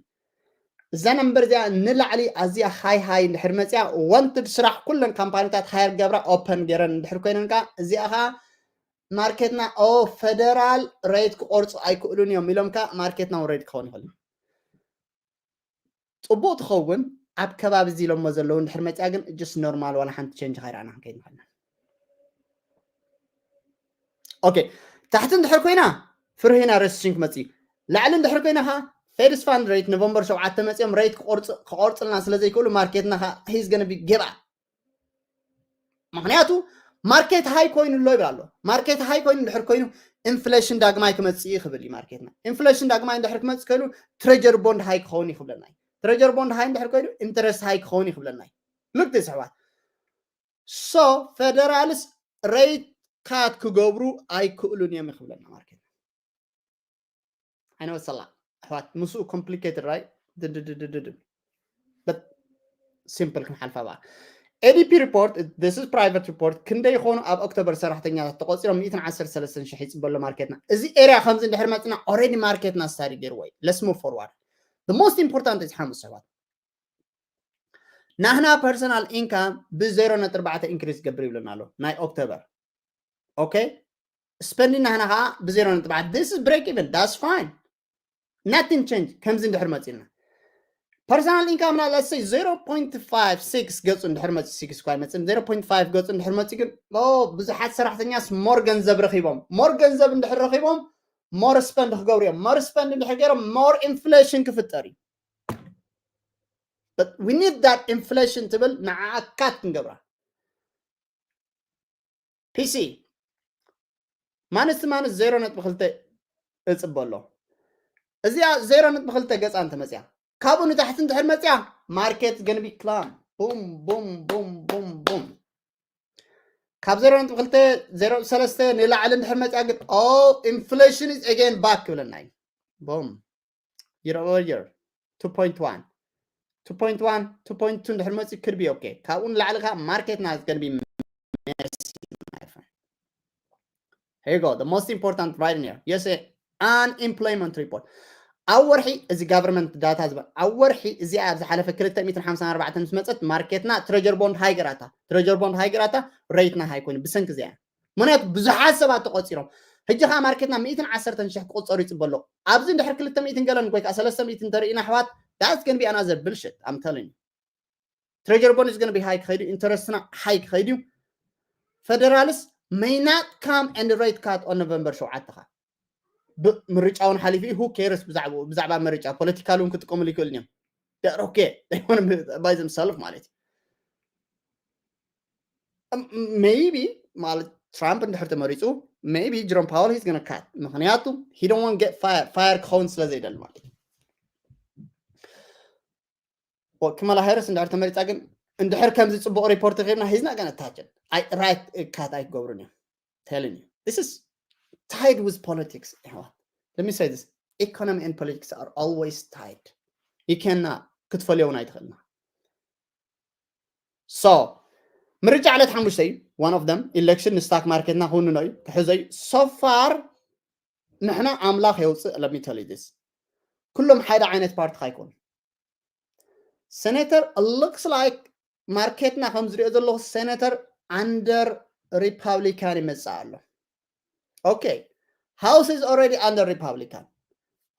እዛ number እዚኣ ንላዕሊ ኣዝያ high high እንድሕር መፅያ wanted ስራሕ ኩለን ካምፓኒታት hire ገብራ open ገይረን እንድሕር ኮይነን ከዓ እዚኣ ከዓ ማርኬትና ኦ federal rate ክቆርፁ ኣይክእሉን እዮም ኢሎም ከዓ ማርኬትና ውን ሬድ ክኸውን ይኽእል እዩ ፅቡቅ ትኸውን ኣብ ከባቢ እዚ ኢሎሞ ዘለዉ እንድሕር መፅያ ግን just normal ዋላ ሓንቲ change ካይረኣና ክንከይድ ንኽእል ኢና okay ታሕቲ እንድሕር ኮይና ፍርሂና recession ክመፅእ እዩ ላዕሊ እንድሕር ኮይና ከዓ Fed's fund rate November ሸውዓተ መፅኦም rate ክቆርፅልና ስለ ዘይክእሉ ማርኬትና ከዓ he's gonna be give up ምክንያቱ market high ኮይኑ ኣሎ ይብል ኣሎ market high ኮይኑ እንድሕር ኮይኑ inflation ዳግማይ ክመፅእ እዩ ክብል እዩ ማርኬትና inflation ዳግማይ እንድሕር ክመፅእ ከይሉ treasury bond high ክኸውን እዩ ክብለና እዩ treasury bond high እንድሕር ኮይኑ interest high ክኸውን እዩ ክብለና እዩ look this ኣሕዋት so federal rate cut ክገብሩ ኣይክእሉን እዮም ይክብለና ማርኬት I know it's a lot ኣሕዋት ምስኡ complicated right ድድድድድድ but simple ክንሓልፋ በኣ ADP report this is private report ክንደይ ይኾኑ ኣብ ኦክቶበር ሰራሕተኛታት ተቆፂሮም ሚእትን ዓሰርተ ሰለስተን ሽሕ ይፅበሎ ማርኬትና እዚ area ከምዚ እንድሕር መፅና already ማርኬትና study ገይርዎ እዩ let's move forward the most important is ሓሙስ ሰባት ናህና personal income ብ ዜሮ ነጥቢ ኣርባዕተ increase ገብር ይብለና ኣሎ ናይ ኦክቶበር okay spending ናህና ከዓ ብ ዜሮ ነጥቢ ኣርባዕተ this is break even that's fine nothing change ከምዚ እንድሕር መፂና personal income ና let's say zero point five six ገፁ እንድሕር መፂ six እኳ ይመፅን zero point five ገፁ እንድሕር መፂ ግን ብዙሓት ሰራሕተኛስ more ገንዘብ ረኪቦም more ገንዘብ እንድሕር ረኪቦም more spend ክገብሩ እዮም more spend እንድሕር ገይሮም more inflation ክፍጠር እዩ but we need that inflation ትብል ንዓኣ cut ክንገብራ PC minus to minus ዜሮ ነጥቢ ክልተ እፅበ ኣሎ እዚኣ ዜሮ ነጥቢ ክልተ ገፃ እንተመፅያ ካብኡ ንታሕቲ እንድሕር መፅያ market gonna be climb boom boom boom boom boom ካብ ዜሮ ነጥቢ ክልተ ዜሮ ሰለስተ ንላዕሊ እንድሕር መፅያ ግን all inflation is again back ክብለና እዩ boom year over year two point one two point one two point two እንድሕር መፅኡ could be okay ካብኡ ንላዕሊ ከዓ ማርኬትና is gonna be messy my friend here you go the most important right in here yes unemployment report ኣብ ወርሒ እዚ government data ዝበል ኣብ ወርሒ እዚኣ ኣብ ዝሓለፈ ክልተ ሚእትን ሓምሳን ኣርባዕተን ምስ መፀት ማርኬትና treasury bond high ገራታ treasury bond high ገራታ rate ና high ኮይኑ ብሰንኪ እዚኣ ምክንያቱ ብዙሓት ሰባት ተቆፂሮም ሕጂ ከዓ ማርኬትና ሚእትን ዓሰርተን ሽሕ ክቁፀሩ ይፅበ ኣሎ ኣብዚ እንድሕር ክልተ ሚእትን ገለን ወይ ከዓ ሰለስተ ሚእትን እንተርኢና ኣሕዋት that's gonna be another bullshit I'm telling you treasury bond is gonna be high ክኸይድ እዩ interest ና high ክኸይድ እዩ federal ስ may not come and rate cut on November ሸውዓተ ከዓ ምርጫ እውን ሓሊፉ who cares ብዛዕባ ምርጫ political እውን ክጥቀምሉ ይክእሉ እዮም okay by themselves ማለት እዩ maybe ማለት ትራምፕ እንድሕር ተመሪፁ maybe Jerome Powell he's gonna cut ምክንያቱ he don't want get fire fire ክኸውን ስለ ዘይደሊ ማለት እዩ Kamala Harris እንድሕር ተመሪፃ ግን እንድሕር ከምዚ ፅቡቅ report ርኪብና he's not gonna touch it right cut ኣይክገብሩን እዮም telling you this is tied with politics let me say this economy and politics are always tied you cannot ክትፈልዮ እውን ኣይትኽእልና so ምርጫ ዕለት ሓሙሽተ እዩ one of them election ን stock market ና ክውንኖ እዩ ክሕዞ እዩ so far ንሕና ኣምላኽ የውፅእ let me tell you this ኩሎም ሓደ ዓይነት ፓርቲ ካይኮኑ senator looks like ማርኬትና ከም ዝሪኦ ዘለኹ senator under Republican ይመፅእ ኣሎ okay house is already under Republican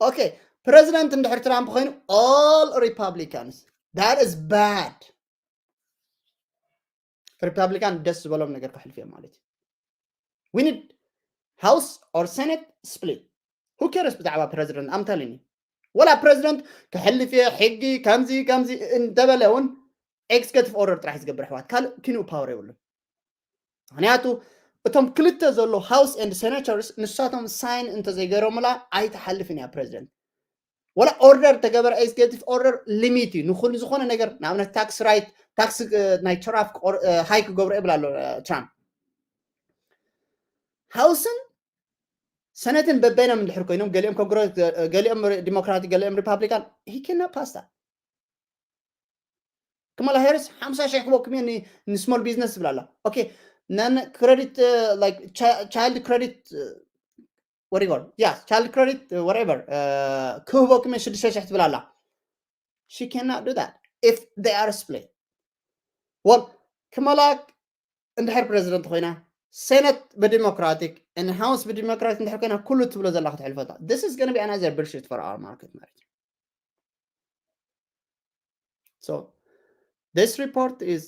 okay president እንድሕር ትራምፕ ኮይኑ all Republicans that is bad Republican ደስ ዝበሎም ነገር ከሕልፉ እዮም ማለት እዩ we need house or senate split who cares ብዛዕባ president I'm telling you ወላ president ክሕልፍ እየ ሕጊ ከምዚ ከምዚ እንተበለ እውን executive order ጥራሕ ዝገብር ኣሕዋት ካልእ ኪንኡ power የብሉን ምክንያቱ እቶም ክልተ ዘሎ House and Senators ንሳቶም ሳይን እንተዘይገረሙላ ኣይትሓልፍን እያ ፕሬዚደንት። ወላ ኦርደር ተገበረ፣ ኤግዜኪቲቭ ኦርደር ሊሚት እዩ ንኩሉ ዝኾነ ነገር፣ ንኣብነት ታክስ ራይት፣ ታክስ ናይ ተራፍ ሃይ ክገብሮ ይብል ኣሎ ትራምፕ። ሃውስን ሰነትን በበይኖም እንድሕር ኮይኖም፣ ገሊኦም ኮንግረስ፣ ገሊኦም ዲሞክራቲክ፣ ገሊኦም ሪፓብሊካን፣ ሂ ኬና ፓስታ። ከማላ ሃሪስ ሓምሳ ሺሕ ክበኩም እየ ንስሞል ቢዝነስ ትብል ኣላ። ኦኬ፣ ነን ክሬዲት፣ ላይክ፣ ቻይልድ ክሬዲት፣ ወሪጎል፣ ያ፣ ቻይልድ ክሬዲት፣ ወሬቨር፣ ክህበኩም እየ ሽዱሽተ ሺሕ ትብል ኣላ። She cannot do that if they are split. Well, ከማላ እንድሕር ፕሬዚደንት ኮይና፣ ሴነት ብዲሞክራቲክ፣ ሃውስ ብዲሞክራቲክ እንድሕር ኮይና፣ ኩሉ ትብሎ ዘላ ክትሕልፈታ። This is gonna be another bullshit for our market ማለት እዩ። So, this report is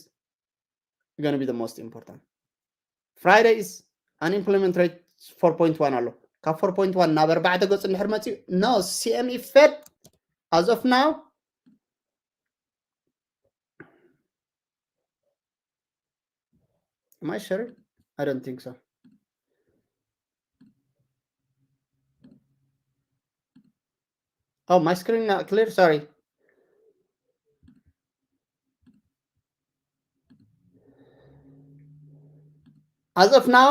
gonna be the most important. Friday is unemployment rate four point one ኣሎ። ካብ four point one ናብ ኣርባዕተ ገጹ እንድሕር መጽዩ፣ no, C M E Fed, as of now, am I sharing? I don't think so. Oh, my screen not clear, sorry. As of now,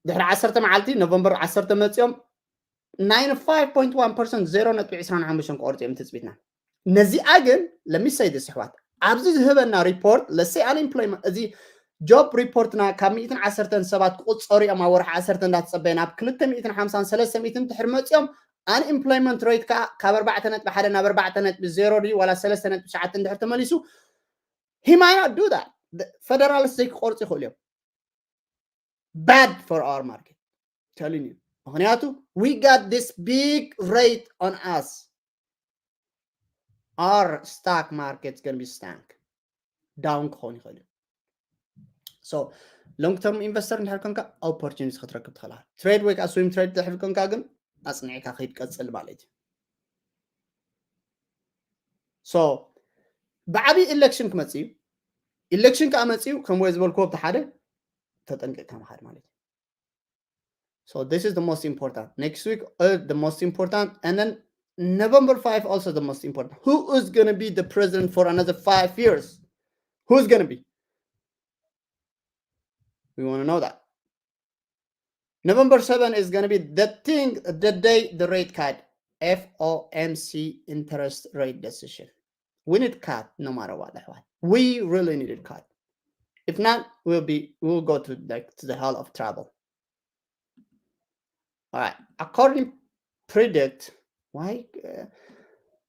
ድሕሪ ዓሰርተ መዓልቲ፣ ኖቨምበር ዓሰርተ መጺኦም፣ ninety-five point one percent፣ ዜሮ ነጥቢ ዕስራን ሓሙሽተን ክቆርጹ እዮም ትጽቢትና። ነዚኣ ግን፣ let me say this፣ ኣሕዋት፣ ኣብዚ ዝህበና ሪፖርት፣ let's say unemployment፣ እዚ ጆብ ሪፖርትና ካብ ሚእትን ዓሰርተን ሰባት ክቁጸሩ እዮም ኣብ ወርሒ ዓሰርተ እንዳተጸበየ፣ ናብ ክልተ ሚእትን ሓምሳን ሰለስተ ሚእትን ድሕሪ መጺኦም፣ unemployment rate ከኣ ካብ ኣርባዕተ ነጥቢ ሓደ ናብ ኣርባዕተ ነጥቢ ዜሮ ድዩ ዋላ ሰለስተ ነጥቢ ትሽዓተ እንድሕር ተመሊሱ፣ he might not do that። ፈደራልስ ዘይክቆርጹ ይኽእሉ እዮም። Bad for our market። Telling you። ምክንያቱ we got this big rate on us. Our stock market's gonna be stank. Down ክኸውን ይኽእል እዩ። So long term investor እንድሕር ኮንካ፣ opportunity ክትረክብ ትኽእል ኢኻ። ትሬድ ወይ ከዓ ስዊንግ ትሬድ እንድሕር ኮንካ ግን ኣጽኒዕካ ከይትቀጽል ማለት እዩ። So ብዓብዪ ኢሌክሽን ክመጽእ እዩ። ኢሌክሽን ከዓ መጽኡ፣ ከም ወይ ዝበልክዎ፣ ብቲ ሓደ ተጠንቂቕካ ምኻድ ማለት እዩ። So this is the most important. Next week, uh, the most important, and then November five also the most important. Who is gonna be the president for another five years? Who's gonna be? We wanna know that. November seven is gonna be the thing, the day the rate cut, F O M C interest rate decision. We need cut no matter what, ኣሕዋት። We really need it cut. If not, we'll be, we'll go to, like, to the hell of trouble. All right. According predict, why, uh,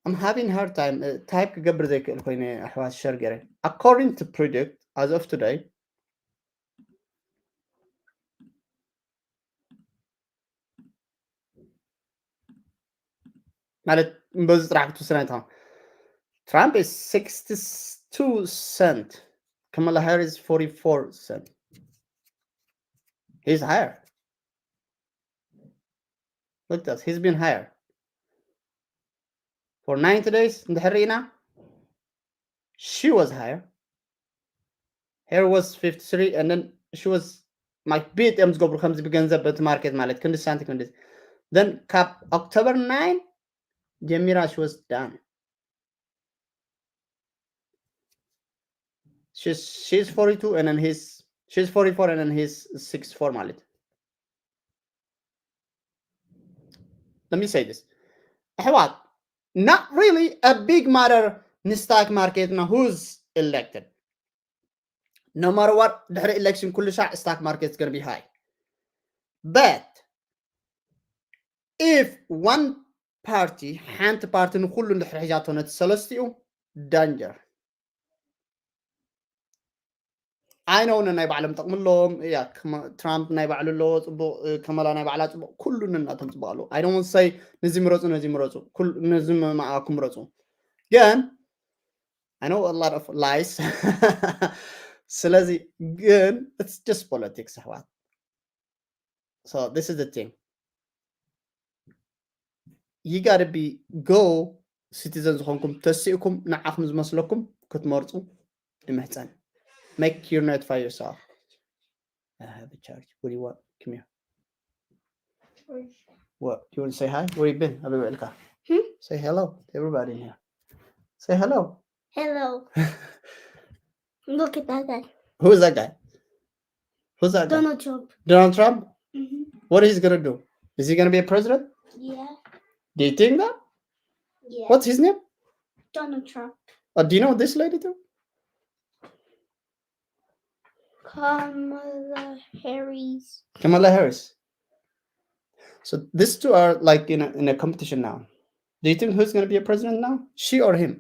I'm having hard time, uh, type ክገብር ዘይክእል ኮይነ፣ ኣሕዋት፣ ሸር ገይረ። According to predict, as of today, ማለት በዚ ጥራሕ ክትውስን ኣይትኸውን። Trump is sixty-two cent. Kamala Harris forty-four cent. He's higher. Look at this. He's been higher. For ninety days, እንድሕር ርኢና, she was higher. Here was fifty-three, and then she was, like, ቤት እዮም ዝገብሩ ከምዚ ብገንዘብ በቲ ማርኬት ማለት ክንዲ ሳንቲም ክንዲ። Then ካብ October nine ጀሚራ she was done. She's, she's forty-two and then he's, she's forty-four and then he's sixty-four ማለት። Let me say this. ኣሕዋት, not really a big matter ንስታክ ማርኬትና who's elected. No matter what, ድሕሪ ኢሌክሽን ኩሉ ሻዕ ስታክ ማርኬት is gonna be high. But if one party, ሓንቲ ፓርቲ ንኩሉ እንድሕር ሒዛቶ ነቲ ሰለስቲኡ፣ danger. I know ነናይ ባዕሎም ጠቕሚ ኣለዎም። ያ፣ ከማ-፣ ትራምፕ ናይ ባዕሉ ኣለዎ ጽቡቕ፣ እ፣ ከመላ ናይ ባዕላ ጽቡቕ፣ ኩሉ ነናቶም ጽቡቕ ኣለዎ። I don't want to say ነዚ ምረጹ፣ ነዚ ምረጹ፣ ኩል-፣ ነዚ ም-፣ መኣኩም ምረጹ። ግን I know a lot of lies. ስለዚ ግን it's just politics፣ ኣሕዋት። So this is the thing. You gotta be go citizen ዝኾንኩም ተሲእኩም ንዓኹም ዝመስለኩም ክትመርጹ ይምሕጸን። Make your notify yourself. I have a charge. What do you want? Come here. What? You want to say hi? Where you been? I'll be right back. Hmm? Say hello to everybody in here. Say hello. Hello. Look at that guy. Who's that guy? Who's that guy? Donald Trump. Donald Trump? Mhm. What is he gonna do? Is he gonna be a president? Yeah. Do you think that? Yeah. What's his name? Donald Trump. Uh, do you know this lady too? Kamala Harris. Kamala Harris. So these two are like in a, in a competition now. Do you think who's gonna be a president now? She or him?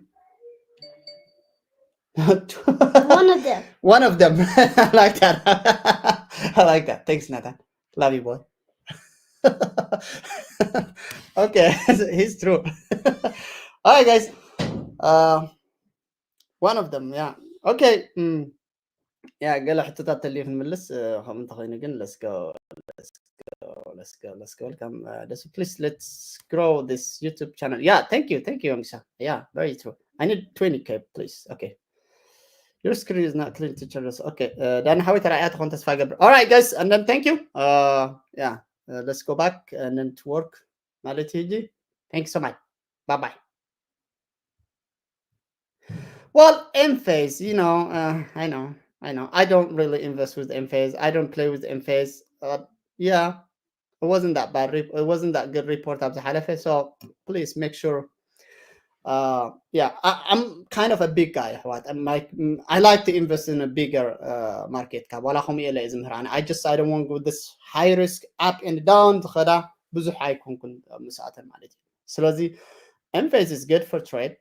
One of them. One of them. I like that. I like that. Thanks, Nathan. Love you, boy. Okay, he's true. All right, guys. Uh, one of them, yeah. Okay. Mm. Yeah, ገለ ሕቶታት ተልዩ ክንምልስ uh, ከምኡ እንተኾይኑ ግን let's go, let's go, let's go, let's go. Welcome, uh, ደሱ. Please, let's grow this YouTube channel. Yeah, thank you, thank you, Youngsha. Yeah, very true. I need twenty K, please. Okay. Your screen is not clear, teacher. Okay. Uh, ዳኒ ሓወይ ተራእያ ትኾን ተስፋ ገብር። All right, guys, and then thank you. Uh, yeah, uh, let's go back and then to work ማለት እዩ። Thank you so much. Bye bye. Well, M-Phase, you know, uh, I know, I know. I don't really invest with M-Phase. I don't play with M-Phase. Uh, yeah, it wasn't that bad. Re- it wasn't that good report ኣብ ዝሓለፈ. So please make sure. Uh, yeah, I, I'm kind of a big guy. What I'm like, mm, I like to invest in a bigger uh, market cap. ዋላ ከምኡ እየ ዝምህር ኣነ. I just I don't want to go this high risk up and down. ዝኸዳ ብዙሕ ኣይኮንኩን ምስኣተን ማለት እዩ። ስለዚ M-Phase is good for trade.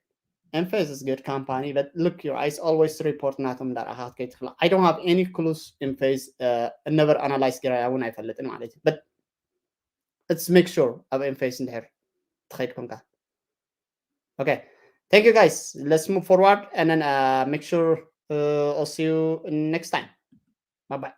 M-Phase is good company, but look, your eyes always report ናቶም እንዳረኣኻ ክትከይድ ትኽእል። I don't have any clues M-Phase uh, never analyze ገይረ እውን ኣይፈልጥን ማለት እዩ። But let's make sure ኣብ M-Phase እንድሕር ትኸይድ ኮንካ። Okay. Thank you, guys. Let's move forward and then uh, make sure uh, I'll see you next time. Bye bye.